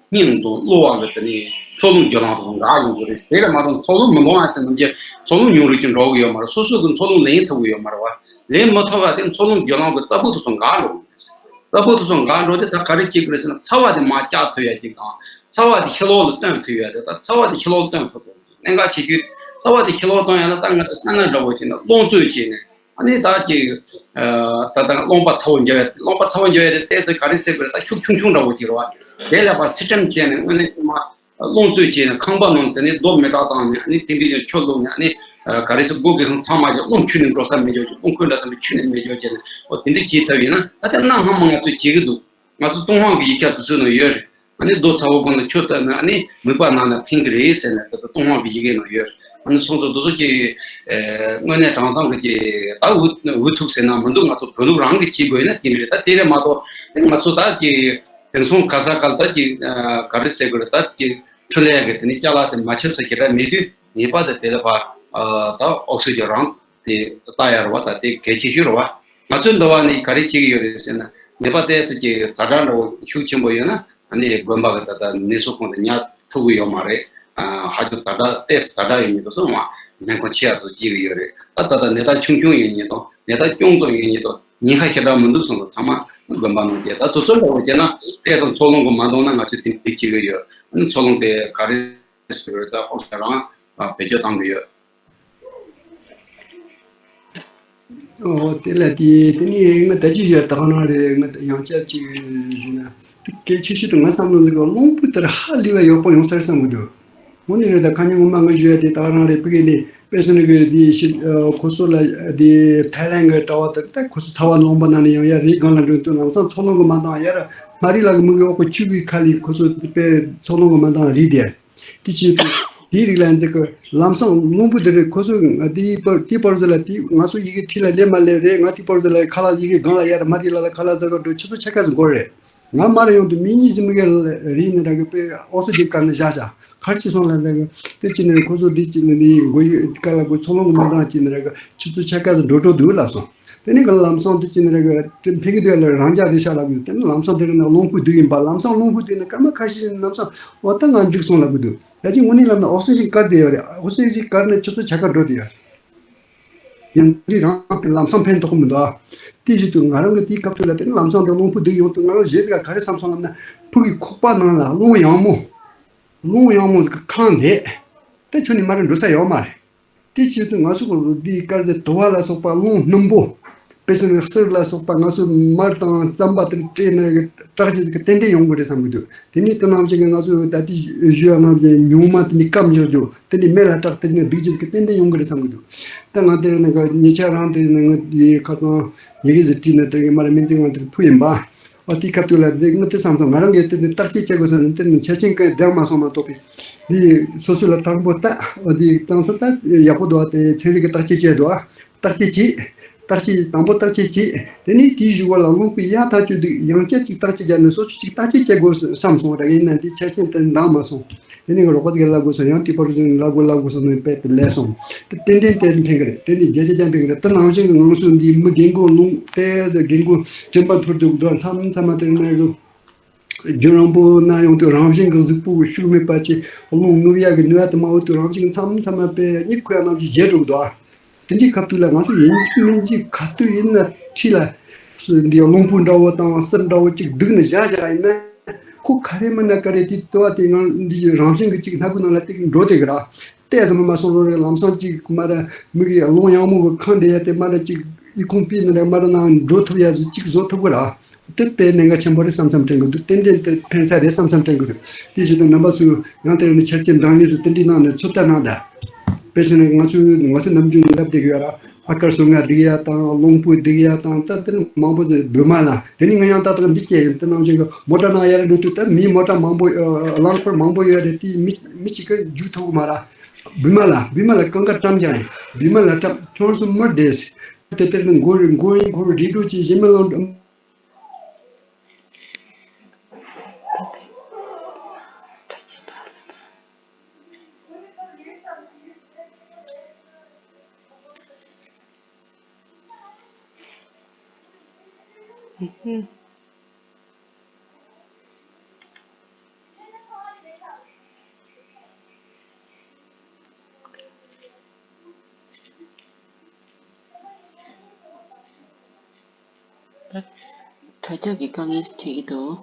སྙིང་དང་གློ་བ་གི་དེ་ནས་འཚོ་རླུང་རྒྱུ་ལམ་དང་འགག་ཡོང་གི་རེད། དེ་ལ་མ་གཏོགས་འཚོ་རླུང་མི་འདང་ཡ་ཟེར་ནམ་རྒྱུན་འཚོ་རླུང་ཉུང་རུ་ཅིག་འགྲོ་གི་ཡོད་མ་རེད། སོ་སོ་གི་འཚོ་རླུང་ལེན་ཐུབ་གི་ཡོད་མ་རེད་བ། ལེན་མི་ཐུབ་པ་དེ་འཚོ་རླུང་རྒྱུ་ལམ་གི་རྩ་བོ་དེ་ཚོ་འགག་འགྲོ་གི་རེད། རྩ་བོ་དེ་ཚོ་འགག་འགྲོ་དུས་ད་ག་རེ་བྱེད་དགོས་རེད་ཟེར་ན། ཚ་བ་དེ་མར་བཀྱག་ཐུབ་ཡ་ཅིག་དང་། ཚ་བ་དེ་ཕྱི་ལོགས་ལ་བཏོན་ཐུབ་ཡ་དེ། ད་ཚ་བ་དེ་ཕྱི་ལོགས་ལ་བཏོན་ཐུབ་དགོས། གནད་འགག་ཆེ་ཤོས་ཚ་བ་དེ་ཕྱི་ལོགས་གཏོང་ཡ་ལ་ད་ང་ཚོ་ས་སྣ་འདྲ་བོ་བྱས་ནས་རླུང་འཚུབ་བྱས་ནས། ཨ་ནི་ད་ཀྱི་ད་ལྟ་རླངས་པ་ཚ་བོ་འཇལ་ཡ་དེ། རླངས་པ་ཚ་བོ་འཇལ་ཡ་དེ་ཏོག་ཙམ་ག་རེ་ཟེར་དགོས་རེད། ད་ཤུགས་ཆུང་ཆུང་འདྲ་བོ་ཅིག་རེད་བ། དེ་ལ་ཕར་སི་ཊིམ་བྱས་ནས་དངོས་གནས་མ་རླུང་འཚུབ་བྱས་ནས་ཁང་པ་ནང་དེ་ནས་རྡོ་མེ་སྲེག་བཏང་ནས། ཨ་ནི་དེ་འདྲའི་ཆུ་བླུགས་ནས། ཨ་ནི་ག་རེ་ཟེར། སྒོ་སྒེའུ་ཁུང་ཚང་མ་ཀྱི་རླུང་ཁྱུར་ནས་འགྲོ་ས་མེད་འགྱོ། རླུང་ཁུག་འདྲ་དང་ཆུ་ནས་མེད་འགྱོ་བྱས་ནས། འོ་དེ་འདྲ་བྱེད་ཐུབ་ཡིན་ན། ད་ལྟ་གནའ་སྔ་མོ་ང་ཚོས་བྱེད་ཀྱི་འདུག། ང་ཚོ་ཏུན་ཧོང་གི་ཡིག་ཆ་དེ་ཚོའི་ནང་ཡོད་རེད། ཨ་ནི་རྡོ་ཚ་བོ་སྒང་ལ་ཆུ་བཏབ་ན་ཨ་ནི་མིད་པ་ནང་ལ་ཕན་གི་རེད་ཟེར་ནས་ད་ལྟ་ཏུན་ཧོང་གི་ཡི་གེ་ནང་ཡོད་རེད། ཨ་ནི་སོང་ཙང་དེ་ཚོ་ཀྱི་ཨེ་དངོས་གནས་དེང་སང་གི་ཀྱི་ད་འུ་འུ་ཐུག་ཟེར་ན་མི་འདུག། ང་ཚོ་བོད་ལུགས་རང་གིས་བྱེད་དགོས་ཡིན་ན་དེ་འདྲ་རེད། ད་དེ་རེད་མ་གཏོགས་དེ་ང་ཚོ་ད་ཀྱི་དེང་སང་ག་ས་ག་ལ་ད་ཀྱི་ཨ་ག་རེ་ཟེར་དགོས་རེད། ད་ཀྱི་འཕྲུལ་ལས་ཀྱི་དེ་ནི་ཅ་ལག་དེ་མ་ཁྱབ་ས་ཞེ་དྲག་མེད་དུས། ངེས་པར་དུ་དེ་ལ་ཕར་ཨ་ད་ཨོག་སི་ཇན་རང་དེ་ལྟ་ཡ་རེད་བ། ད་དེ་གལ་ཆེ་ཤོས་རེད་བ། ང་ཚོའི་འདི་བ་ནི་ག་རེ་བྱེད་ཀྱི་ཡོད་རེད་ཟེར་ན། ནད་པ་དེ་ཚོ་གི་ཛ་དྲག་འདྲ་བོ་ཤུགས་ཆེན་པོ་ཡོད་ན། ཨ་ནི་དགོན་པ་གི་ད་ལྟ་ནད་གསོ་ཁང་དུ་ཉར་ཐུབ་ཀྱི་ཡོད་མ་རེད། ཨ་ཧ་ཅང་ཛ་དྲག་ཏོག་ཙམ་ཛ་དྲག་ཡོད་མི་དེ་ཚོ་མ་སྨན་ཁང་ཆེ་ཡ་ཚོ་བྱེད་ཀྱི་ཡོད་རེད། ད་ད་ལྟ་ནད་རྟགས་ཆུང་ཆུང་ཡོད་མཁན་དང་། ནད་རྟགས་ཅུང་ཙམ་ཡོད་མཁན་དང་། ཉེན་ཁ་ཞེ་དྲག་མི་འདུག་སོང་ཙང་ཚང་མ་དགོན་པ་ནང་བསྡད། ད་དེ་ཚོ་འདྲ་བོ་བྱས་ན་ཏོག་ཙམ་འཚོ་རླུང་གི་མ་འདང་ན། ང་ཚོས་དེ་འདྲ་བྱེད་ཀྱི་ཡོད། ཨ་ནི་འཚོ་རླུང་དེ་ག་རེ་ཟེར་བ་རེད། ད་ཨོག་སི་ཇན་རང་བེད་སྤྱོད་གཏང་གི་ཡོད། ཨོ་དེ་ལ་དེ་དེ་ནི་ང་ད་ཅི་ཡོད་ད་ག་རང་རེད། ང་ཡང་བསྐྱར་ཅིག་ཞུས་ན། དེ་གལ་ཆེ་ཤོས་དེ་ང་བསམ་བློ་འདི་ག་རླུང་བུ་དེར་ཧ་ལས་པ་ཡག་པོ་ཡོང་ས་རེད་བསམ་གི་འདུག། དངོས་གནས་རེད། ད་ཁ་ཉིན་སྔོན་མ་ང་ཞུ་ཡ་དེ་ད་ག་རང་རེད། ཕ་གི་ནས་དཔེ་སྲིད་ནི་གི་དེ་ཞིབ་ཁོ་ཚོ་ལ་དེ་ཐའི་ལན་གི་གྲྭ་བ་དེ་ད་ཁོ་ཚོ་ཚ་བ་རླུང་བུ་ནང་ནས་ཡོང་ཡ་རེད། སྒང་ལ་འགྲོ་དུས་ལམ་སང་འཚོ་རླུང་གི་མ་འདང་ཡ་ར་མ་རེད་ལ། གི་མི་གི་འོག་གི་ཆུ་བའི་ཁ་ལས་ཁོ་ཚོ་དཔེ་འཚོ་རླུང་གི་མ་འདང་རེད་དེ། དེ་བྱེད་དུས་དེའི་རིགས་ལ་འཛེག་གི་ལམ་སང་རླུང་བུ་དེ་རེད། ཁོ་ཚོ་དེའི་བར་དེའི་བར་དུ་ལ་དེ་ང་ཚོ་ཡི་གེ་ཁྲིད་ལ་སླེབས་མ་སླེབས་རེད། ང་དེའི་བར་དུ་ལ་ཁ་ལག་ཡི་གེ་སྒང་ལ་ཡར་མ་རེད་ལ་ལ་ཁ་ལག་ཟ་ག་འགྲོ་ཆུ་ཚོད་ཕྱེད་ཀ་ཙམ་འགོར་རེད། ང་མར་ཡོང་དུས་མི་གཉིས་ཙམ་གི་རེད་ནི་ར་གི་དཔེ་ཨོག་སི་ཇན་བཀར་ནས་བཞག་བཞག་གར་ཅི་སོང་ལ་ར་གི་དེ་ཅི་ནི་རེད། ཁོ་ཚོ་དེ་ཅི་ནི་དེ་མགོ་ཡུ་ཀ་ལ་གོ་ཚོ་ལོང་གི་མ་འདང་ཅི་ནི་ར་གི་ཆུ་ཚོད་ཕྱེད་ཀ་ཙམ་འགྲོ་འགྲོ་འདུག་ལབ་སོང་། དེ་ནས་ག་ལམ་སང་དེ་ཅི་ནི་རེད་གི་ཕེབས་ཀྱི་འདུག་ལ་རང་རྒྱག་རེད་ཤག་ལབ་གི། དེ་ནས་ལམ་སང་དེ་རིང་ན་རླུང་བུ་སྡུག་ཡིན་པ། ལམ་སང་རླུང་བུ་སྡུག་ན་སྐར་མ་ཁ་ཤས་ལམ་སང་འོ་ད་ང་འཇིགས་སོང་ལབ་གི་འདུག། ད་ཅི་དངོས་གནས་ལབ་ན་ཨོག་སི་ཇན་བཀར་བསྡད་ཡོད་རེད། ཨོག་སི་ཇན་བཀར་ནས་ཆུ་ཚོད་ཕྱེད་ཀ་འགྲོ་བསྡད་ཡོད་རེད། ཡང་འདི་རང་གི་ལམ་སང་ཕན་ཐོགས་མི་འདུག་ཨ། དེ་བཞིན་དུ་ང་རང་གི་དེའི་སྐབས་དུས་ལ་དེ་ནས་ལམ་སང་དེ་རླུང་བུ་སྡུག་ཡོང་དུས་ང་རང་གཞས་ཟིག་ག་རེ་བསམ་སོང་ལབ་ན། ཕུག་གི་ཁོག་པ་ནང་ལ་རླུང་ཡང་མོ། རླུང་ཡང་མོ་ཟིག་གི་ཁང་དེ། དེ་ཁྱོན་ནས་མར་འགྲོ་ས་ཡོད་མ་རེད། དེ་བྱེད་དུས་ང་ཚོ་གི་འདི་དཀར་ཟས་དུ་བ་ལ་སོགས་པ་རླུང་སྣུམ་པོ། དཔེ་བཞིན་གསེར་ལ་སོགས་པ་ང་ཚོ་མར་དང་རྩམ་པ་དེ་སྤྲད་ནས་བཀྲག་ཅིག་གི་ཏན་ཏན་ཡོང་གི་རེད་བསམ་གི་འདུག། དེ་ནས་དེ་ནང་བཞིན་གི་ང་ཚོ་ད་ལྟའི་ཞུ་བ་ནང་བཞིན་ཉུང་མ་དེ་ནས་སྐམ་བཞག་རྒྱུ་དེ་ནས་མེ་ལ་བཀྲག་དེ་ནས་སྡུག་ཅིག་གི་ཏན་ཏན་ཡོང་གི་རེད་བསམ་གི་འདུག། ད་ང་དེ་ནས་ཉེ་ཆར་རང་དེ་ནས་ང་ཡི་ཁ་སང་ཡི་གེ་ཟིག་བྲིས་ནས་དེ་གི་མར་སྨན་རྩིས་ཁང་དེར་ཕུལ་ཡིན་པ། ཨ་དེའི་སྐབས་དུས་ལ་དེ་ང་དེ་བསམ་སོང་། ང་རང་གིས་དེ་ནི་བརྟག་དཔྱད་བྱེད་དགོས་ཟེར་ནས་དེ་ནི་ཆ་རྐྱེན་གང་ལྡན་མ་སོང་མ་གཏོགས་པའི་དེ་སོ་སོ་ལ་དང་པོ་ལྟ། ཨ་དེ་དང་ས་ལྟ་ཡག་པོ་འདུག་ཨ། དེ་ཚན་རིག་གི་བརྟག་དཔྱད་བྱས་འདུག་ཨ། བརྟག་དཔྱད་བྱས། བརྟག་དཔྱད་དང་པོ་བརྟག་དཔྱད་བྱས། དེ་ནས་དེའི་གཞུག་གུ་ལ་རླུང་བུ་ཡར་ཐག་ཆོད་དུས་ཡང་བསྐྱར་ཅིག་བརྟག་དཔྱད་བརྒྱབ་ནས་སོ་སོ་ཅིག་བརྟག་དཔྱད་བྱེད་དགོས་བསམ་སོང་། རེད། ཡིན་ན་དེ་ཆ་རྐྱེན་དེ་འདང་མ་སོང་། དེ་ནས་རོགས་པ་ཟིག་ལབ་དགོས་སོང་། ཡང་དེ་པར་ལབ་དགོས་ལབ་དགོས་སོང་ནས་དཔེ་དེ་ལས་སོང་། དེ་ཏན་ཏན་དེ་ཕན་གི་རེད། དེ་ནས་བརྒྱ་ཆ་བརྒྱ་ཕན་གི་རེད། དེ་ནང་བཞིན་གྱི་ང་ཚོ་འདིའི་མི་རྒན་རྒོན་རླུང་དེ་རྒན་རྒོན་དྲན་པ་འཐོར་འདུག་འདུག་མཚམས་མཚམས་མ་དེ་ནས་གི་རྒྱུན་རིང་པོ་ན་ཡོང་དུས་རང་བཞིན་གྱི་གཟུགས་པོ་གི་ཤུགས་མེད་པ་ཅིག་རླུང་རྔུབ་ཡག་གི་ནུས་པ་དེ་མ་འོང་དུས་རང་བཞིན་མཚམས་མཚམས་མ་དཔེ་གཉིད་ཁུག་ཡག་ནང་བཞིན་བརྗེད་འགྲོ་གི་འདུག་ཨ། དེ་འདྲའི་སྐབས་དུས་ལ་ང་ཚོ་ཡིན་གཅིག་མིན་གཅིག་ག་དུས་ཡིན་ན་འཁྲིས་ལ་འདི་རླུང་བུ་འདྲ་བོ་དང་གསེར་འདྲ་བོ་གཅིག་བསྡུས་ནས་བཞག་བཞག་ཡིན་ན། ཁོ་ག་རེ་མིན་ན་ག་རེ་དེ་ལྟོ་བ་དེ་ངང་འདི་རང་བཞིན་གྱི་གཅིག་སྣ་ཁུག་ནང་ལ་ཏིག་འགྲོ་དེ་གི་ར། ཏོག་ཙམ་མ་སོང་རུང་རེ་ལམ་སང་གཅིག་མ་ར་མི་གི་རླུང་ཡང་མོ་གི་ཁང་དེ་ཡ་དེ་མ་ར་གཅིག་ཨི་ཁུང་པི་ནི་ར་མ་ར་ནང་འགྲོ་ཐུབ་ཡ་ཟིག་གཅིག་བཟོ་ཐུབ་གི་ར། དེ་དཔེ་གནད་འགག་ཆེན་པོ་རེད་བསམ་བསམ་དྲན་གི་འདུག་ཏན་ཏན་དེ་ཕན་ས་རེད་བསམ་བསམ་དྲན་གི་འདུག་དེ་བཞིན་དུ་རྣམ་པ་ཚོས་ཡང་དེ་རིང་ནས་ཆ་རྐྱེན་འདང་ངེས་སུ་ཏན་ཏིག་གནང་ནས་ཚོད་ལྟ་གནང་དང་། དཔེ་བྱས་ན་ང་ཚོའི་ང་ཚོའི་ནམ་རྒྱུན་ནས་ལབ་བསྡད་ཀྱི་ཡོད་ར། ཨ་དཀར་སོ་ལྔ་སྡིག་ཡ་དང་རླུང་བུ་སྡིག་ཡ་དང་ད་དེ་མང་པོ་ཟེར་བུད་མ་ལ། དེ་ནི་ང་ཡང་ད་ལྟ་འདི་བྱས་ཡིན། དེ་ནང་བཞིན་གྱི་མོ་ཊ་ནང་ཡར་འགྲོ་དུས་ད་མིའི་མོ་ཊ་མང་པོ་ཨ་རླངས་འཁོར་མང་པོ་ཡོད་རེད། དེ་མི་མི་གཅིག་གིས་རྒྱུག་ཐུབ་ཀྱི་མ་ར། བུད་མ་ལ་བུད་མ་ལ་གང་ག་བཀྲམ་ཀྱང་ཡིན། བུད་མ་ལ་བཀྲམ་ཁྱོད་སུ་མི་བདེ། དེ་དེར་ནི་མགོ་རིལ་མགོ་ཡིན་མགོ་རིལ་འགྲོ་ཅི་ཞིམ་མི་ལང་། དྲ་རྒྱ་གི་དཀའ་ངལ་འཕྲད་ཀྱི་འདུག་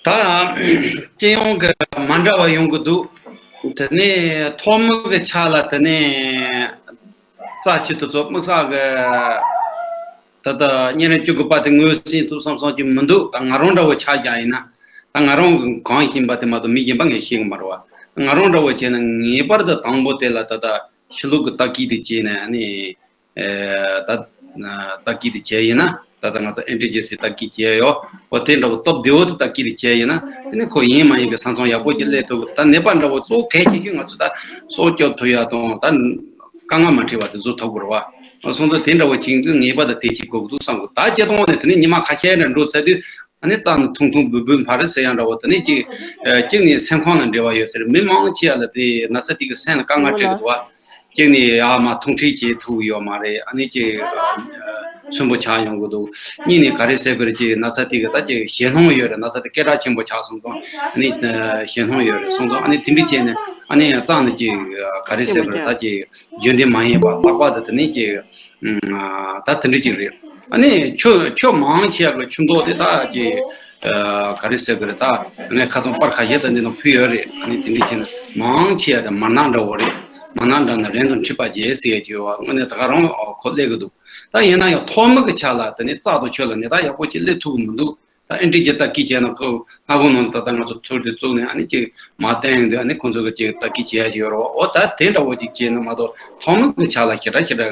ད་སྤྱི་ཡོངས་ཀྱི་མ་འདྲ་བ་ཡོང་གི་འདུག་དེ་ནས་ཐོག་མའི་གི་ཆ་ལ་དེ་ནས་རྩ་ཆེ་དུ་ཚོ་དམིགས་བསལ་གི་ད་ལྟ་གཉན་རིམས་བཅུ་དགུ་པ་དེ་ངོས་ཟིན་ཐུབ་བསམ་བསམ་གྱི་མི་འདུག་ད་ང་རང་འདྲ་བོ་ཆ་བཞག་ཡིན་ན། ད་ང་རང་གི་གང་ཡིན་པ་དེ་མ་གཏོགས་མི་གཞན་པ་ངས་ཤེས་གི་མ་རེད་བ། ང་རང་འདྲ་བོ་བྱས་ན་ངེས་པར་དུ་དང་པོ་དེ་ལ་ད་ལྟ་ཕྱི་ལུགས་ཀྱི་བརྟག་དཔྱད་དེ་བྱས་ནས་ཨ་ནི། ཨེ་ད་ཨ་བརྟག་དཔྱད་དེ་བྱས་ཡིན་ན། ད་ལྟ་ང་ཚོ་ཨེན་ཊི་ཇི་སི་བརྟག་དཔྱད་བྱས་ཡོད། འོ་དེ་འདྲ་བོ་སྟོབས་བདེ་བོ་དེ་བརྟག་དཔྱད་དེ་བྱས་ཡིན་ན། དེ་ནི་ཁོ་ཡིན་མ་ཡིན་གྱི་ས་མཚམས་ཡག་པོ་ཅིག་སླེབས་ཐུབ་གི། ད་ནད་པ་འདྲ་བོ་གཙོ་བོ་གལ་ཆེ་ཤོས་ང་ཚོ་ད་སྲོག་སྐྱོབ་ཐུབ་ཡ་དང་ད་དཀའ་ངལ་མ་འཕྲད་པ་དེ་བཟོ་ཐུབ་དགོས་རེད་བ། སོང་ཙང་དེ་འདྲ་བོ་བྱེད་དུས་ངེས་པར་དུ་དེ་བྱེད་དགོས་ཀྱི་འདུག་བསམ་གི། ད་སྤྱིར་བཏང་ནས་དེ་ནི་ཉི་མ་ཁ་ཤས་རེ་འགྲོ་ཚར་དུས། ཨ་ནི་རྩ་ནས་ཐུང་ཐུང་སྦུབ་སྦུབ་འཕར་ཟེར་ཡང་འདྲ་བོ། དེ་ནས་གཅིག་ཨ་གཅིག་ནས་སེམས་ཁམས་ལ་འབྲེལ་བ་ཡོད་ཟེར། མི་མང་ཆེ་བ་ལ་དེ་ན་ཚ་དེ་གི་སེམས་ལ་དཀའ་ངལ་འཕྲད་ཀྱི་འདུག་བ། གཅིག་ནས་ཡར་མར་འཐུང་འཕྲལ་བྱེད་ཐུབ་ཡོད་མ་རེད། ཨ་ནི་གཅིག་ཨ་ཚོན་པོ་ཆགས་ཡོང་གི་འདུག་གཉིས་ནས་ག་རེ་ཟེར་དགོས་རེད། གཅིག་ན་ཚ་དེ་གི་ད་གཅིག་ཞེད་སྣང་ཡོད་རེད། ན་ཚ་དེ་སྐད་གྲགས་ཆེན་པོ་ཆགས་སོང་ཙང་། ཨ་ནི་ཞེད་སྣང་ཡོད་རེད། སོང་ཙང་ཨ་ནི་དེ་འདྲ་བྱས་ནས་ཨ་ནི་རྩ་ནས་གཅིག་ག་རེ་ཟེར་དགོས་རེད། ད་གཅིག་རྒྱུན་ལྡན་མ་ཡིན་པ་ལྷག་པར་དུ་དེ་ནས་གཅིག་ཨ་ད་དེ་འདྲ་ཅིག་རེད། ཨ་ནི་ཆུ་ཆུ་མང་ཆེ་བ་གི་ཆུ་མདོག་དེ་ད་ཅིག་ཨ་ག་རེ་ཟེར་དགོས་རེད། ད་ངས་ཁ་སང་པར་ཁ་ཤས་དང་འདི་ནང་ཕུལ་ཡོད་རེད། ཨ་ནི་དེ་འདྲ་བྱས་ན་མང་ཆེ་བ་དེ་མར་ནག་འདྲ་བོ་རེད། མར་ནག་འདྲ་ན་རན་དུ་མཁྲིས་པ་རྒྱས་ཟེར་ཡ་ཅིག་ཡོད་པ་དངོས་གནས་ད་ག་རང་ཁོ་སླེབས་ཀྱི་འདུག་ད་ཡིན་ན་ཡང་ཐོག་མའི་གི་ཆ་ལ་དེ་ནི་རྩ་དང་ཆུ་ལ་ནད་རྟགས་ཡག་པོ་ཅིག་སླེབས་ཐུབ་ཀྱི་མི་འདུག་ད་ཨེན་ཊི་ཇི་བརྟག་དཔྱད་བྱས་ན་ཁོ་སྔ་དགོང་ནང་ད་ལྟ་ང་ཚོ་ཐུར་དེ་བཙུགས་ནས་ཨ་ནི་ཅིག་མར་བསྟན་ཡོང་དུས་ཨ་ནི་ཁོང་ཚོ་གི་ཅིག་བརྟག་དཔྱད་བྱེད་ཡ་ཅིག་ཡོད་རེད་བ། འོ་ད་དེ་འདྲ་བོ་ཅིག་བྱས་ན་མ་གཏོགས་ཐོག་མའི་གི་ཆ་ལ་ཞེ་དྲག་ཞེ་དྲག་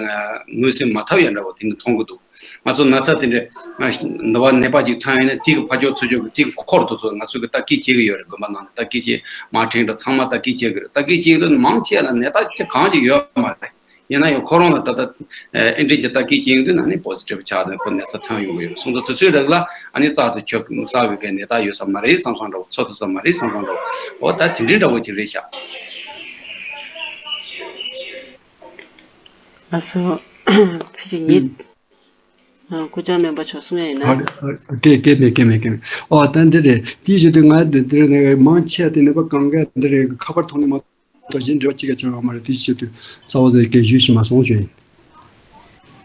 ངོས་ཟིན་མ་ཐུབ་ཡ་འདྲ་བོ་དེ་འདྲ་མཐོང་གི་འདུག་ང་ཚོ་ན་ཚ་དེ་འདྲ་འདི་བ་ནད་པ་ཅིག་ཐོན་ཡོང་ན་དེ་གི་ཕར་ཕྱོགས་ཚུར་ཕྱོགས་གི་དེ་གི་འཁོར་དུ་ཚོ་ང་ཚོ་གི་བརྟག་དཔྱད་བྱེད་གི་ཡོད་རེད། དགོན་པ་ནང་ནས་བརྟག་དཔྱད་བྱེད། མ་ཕྲན་འདྲ་ཚང་མ་བརྟག་དཔྱད་བྱེད་གི་རེད། བརྟག་དཔྱད་བྱེད་དུས་མང་ཆེ་བ་ལ་ནད་རྟགས་ཅིག་གང་ཅིག་ཡོད་མ་རེད། ཡིན་ན་ཡང་ཁོ་རང་ལ་ད་ལྟ་ཨེན་ཊི་ཇི་བརྟག་དཔྱད་བྱེད་དུས་ན་ནི་པོ་སི་ཊིབ་ཆགས་ནས་ཁོ་ནད་ཚ་ཐོན་ཡོང་གི་ཡོད་རེད། སོང་ཙང་དུས་ཚོད་རིང་ལ་ཨ་ནི་རྩ་དང་ཆུ་རྩ་བའི་གི་ནད་རྟགས་ཡོད་ས་མ་རེད་བསམ་བསམ་འདྲ་བོ། ཚོད་ཐུབ་ས་མ་རེད་བསམ་བསམ་འདྲ་བོ། འོ་ད་དེ་འདྲའི་འདྲ་བོ་ཅིག་རེད་ཤག་ལགས་སོ། ཕལ་ཆེར་ངས། ཨུམ། ཨ། སྐུ་བཅར་སྨན་པ་མཆོག་གསུང་ཡ་ཡིན་ན། ཨ། ཨ། སྐད་སྐད་མེད། སྐད་མེད། སྐད་མེད། ཨོ། ད་འདི་རེད། དེའི་ཆེད་དུ་ང་འདི་འདིར་ནས་མང་ཆེ་དེ་ནས་པ་གང་ག་འདི་རེད། ཁ་པར་ཐོག་ནས་མ་གཏོགས་གཞན་འབྲེལ་བ་གཅིག་ཀྱང་བྱུང་ཡོད་མ་རེད། དེའི་ཆེད་དུ་གསལ་བོ་ཟེར་སྐད་ཞུས་ཤིག་མ་སོང་ཞུ་ཡིན།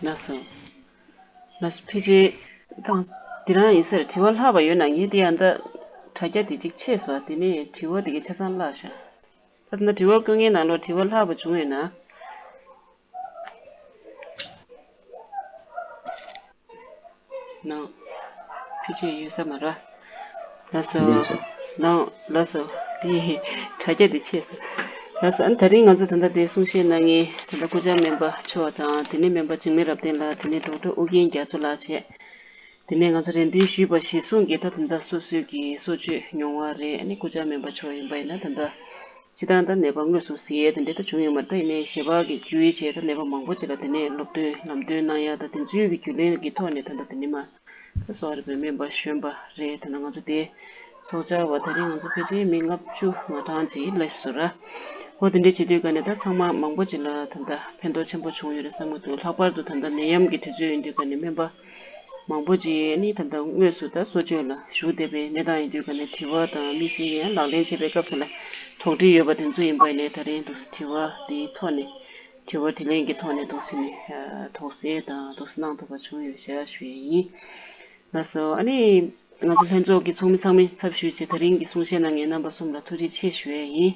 ལགས་སོ། ལགས་སོ། ཕལ་ཆེར་དང་དེ་རང་ཡིན་ཟེར། དྲི་བ་ལྷག་པ་ཡོད་ན་ངས་དེ་ཡང་ད་དྲ་རྒྱ་དེ་གཅིག་ཆད་སོང་། དེ་ནས་དྲི་བ་དེ་གའི་ཆ་ཚང་བརླག་ཤག་ད་ལྟ་དྲི་བ་བཀོད་མཁན་ནང་ལོགས་དྲི་བ་ལྷག་པ་བྱུང་ཡོད་ན། ནང་། ཕལ་ཆེར་ཡོད་ས་མ་རེད། ལགས་སོ། ལགས་སོ། ལགས་སོ། དེ་དྲ་རྒྱ་དེ་ཆད་སོང་། ལགས་སོ། ཨ་ནི་དེ་རིང་ང་ཚོ་ད་ལྟ་དེ་གསུང་བཤད་གནང་མཁན་ད་ལྟ་སྐུ་བཅར་སྨན་པ་མཆོག་དང་། དེ་ནས་སྨན་པ་འཇིགས་མེད་རབ་བརྟན་ལགས། དེ་ནས་ཌོག་ཊར་ཨོ་རྒྱན་རྒྱ་མཚོ་ལགས་བྱས། དེ་ནས་ང་ཚོ་རེ་འདུན་ཞུས་པ་གཞིར་བཟུང་གིས་ད་ད་ལྟ་སོ་སོའི་གི་གསོ་བཅོས་མྱོང་བ་རེད། ཨ་ནི་སྐུ་བཅར་སྨན་པ་མཆོག་ཡིན་པ་ཡིན་ན་ད་ལྟ་སྤྱིར་བཏང་ད་ནད་པ་དངོས་སུ་གཟིགས་ཡས་དེ་འདྲ་ད་བྱུང་ཡོད་མ་རེད། ད་ཡིན་ནའི་ཞལ་པར་གྱི་བརྒྱུད་བྱས་ད་ནད་པ་མང་པོ་ཅིག་ལ་དེ་ནས་སློབ་སྟོན་ལམ་སྟོན་གནང་ཡ་ད་དེ་ཚོའི་གི་རྒྱུན་ལས་ཀྱི་ཐོག་ནས་ད་ལྟ་དེ་ནས་མ་ད་གསོ་བ་རིག་པའི་སྨན་པ་གཞོན་པ་རེད། ད་ལྟ་ང་ཚོ་དེ་ཚོགས་བཅར་བ་དེ་རིང་ང་ཚོ་ཕལ་ཆེར་མི་ལྔ་བཅུ་ང་གྲངས་ཅིག་སླེབས་སོང་ར། ཨོ། དེ་འདྲ་བྱེད་དུས་ག་ནས་ད་ཚང་མ་མང་པོ་ཅིག་ལ་ད་ལྟ་ཕན་ཐོགས་ཆེན་པོ་བྱུང་ཡོད་རེད་བསམ་གྱི་འདུག་ལྷག་པར་དུ་ད་ལྟ་ནད་ཡམས་ཀྱི་དུས་ཚོད་ཡིན་དུས་ག་ནས་སྨན་པ་མང་པོ་ཅིག་ནི་ད་ལྟ་དངོས་སུ་ད་གསོ་བཅོས་ལ་ཞུགས་བསྡད་པའི་གནས་སྟངས་ཡིན་དུས་ག་ནས་དྲི་བ་དང་དམིགས་བསལ་ཡང་ལག་ལེན་བྱེད་པའི་སྐབས་སུ་ལ་དོགས་འདྲི་ཡོད་པ་དེ་ཚོ་ཡིན་པ་ཡིན་ནའི་ད་རིང་འདུག་སེ་དྲི་བ་དེའི་ཐོག་ནས་དྲི་བ་དྲིས་ལན་གྱི་ཐོག་ནས་འདུག་སེ་ནས་དོགས་སེལ་དང་འདུག་སེ་གནང་ཐུབ་པ་བྱུང་ཡོད་ཤག་ཞུ་ཡས་ཡིན། ལགས་སོ། ཨ་ནི་ང་ཚོ་ལྷན་ཚོགས་ཀྱི་ཚོགས་མི་ཚང་མའི་ཚབ་ཞུས་བྱས་ད་རིང་གི་གསུང་བཤད་གནང་མཁན་རྣམ་པ་གསུམ་ལ་ཐུགས་རྗེ་ཆེ་ཞུ་ཡས་ཡིན།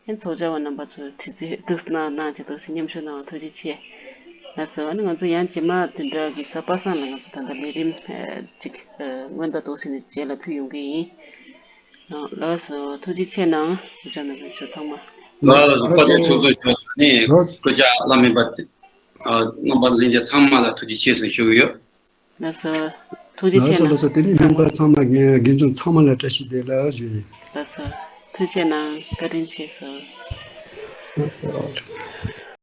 ཨ་ནི་ཚོགས་བཅར་བ་རྣམ་པ་ཚོ་དུས་ཚོད་འདུག་སེ་གནང་གནང་བྱས་འདུག་སེ་མཉམ་ཞུགས་གནང་བ་ཐུགས་རྗེ་ཆེ། ལགས་སོ། ཨ་ནི་ང་ཚོ་ཡང་རྗེས་མ་བདུན་ཕྲག་གི་གཟའ་པ་སངས་ལ་ང་ཚོ་ད་ལྟ་ལས་རིམ་ཨ་ཅིག་ཨ་སྔོན་བརྡ་འདུག་སེ་ནས་རྗེས་ལ་ཕུལ་ཡོང་གི་ཡིན། ཨ། ལགས་སོ། ཐུགས་རྗེ་ཆེ་གནང་། སྐུ་བཅར་སྨན་པ་མཆོག་ཚང་མ། ལགས་སོ། བཀའ་དྲིན་ཆེ། ཚོགས་གཙོ་མཆོག་ནས་ལགས་སོ། སྐུ་བཅར་བླ་སྨན་པ་ཨ་རྣམ་པ་ལྷན་རྒྱས་ཚང་མ་ལ་ཐུགས་རྗེ་ཆེ་ཟེར་ཞུ་གི་ཡོད། ལགས་སོ། ཐུགས་རྗེ་ཆེ་ལགས་སོ། གནང་། ལགས་སོ། དེ་ནས་སྨན་པ་ཚང་མ་རྒན་རྒན་ཆུང་ཚང་མ་ལ་བཀྲ་ཤིས་བདེ་ལེགས་ཞུ་ཡིན། ལགས་སོ། ཐུགས་རྗེ་གནང་། བཀའ་དྲིན་ཆེ་ཟེར། ལགས་སོ།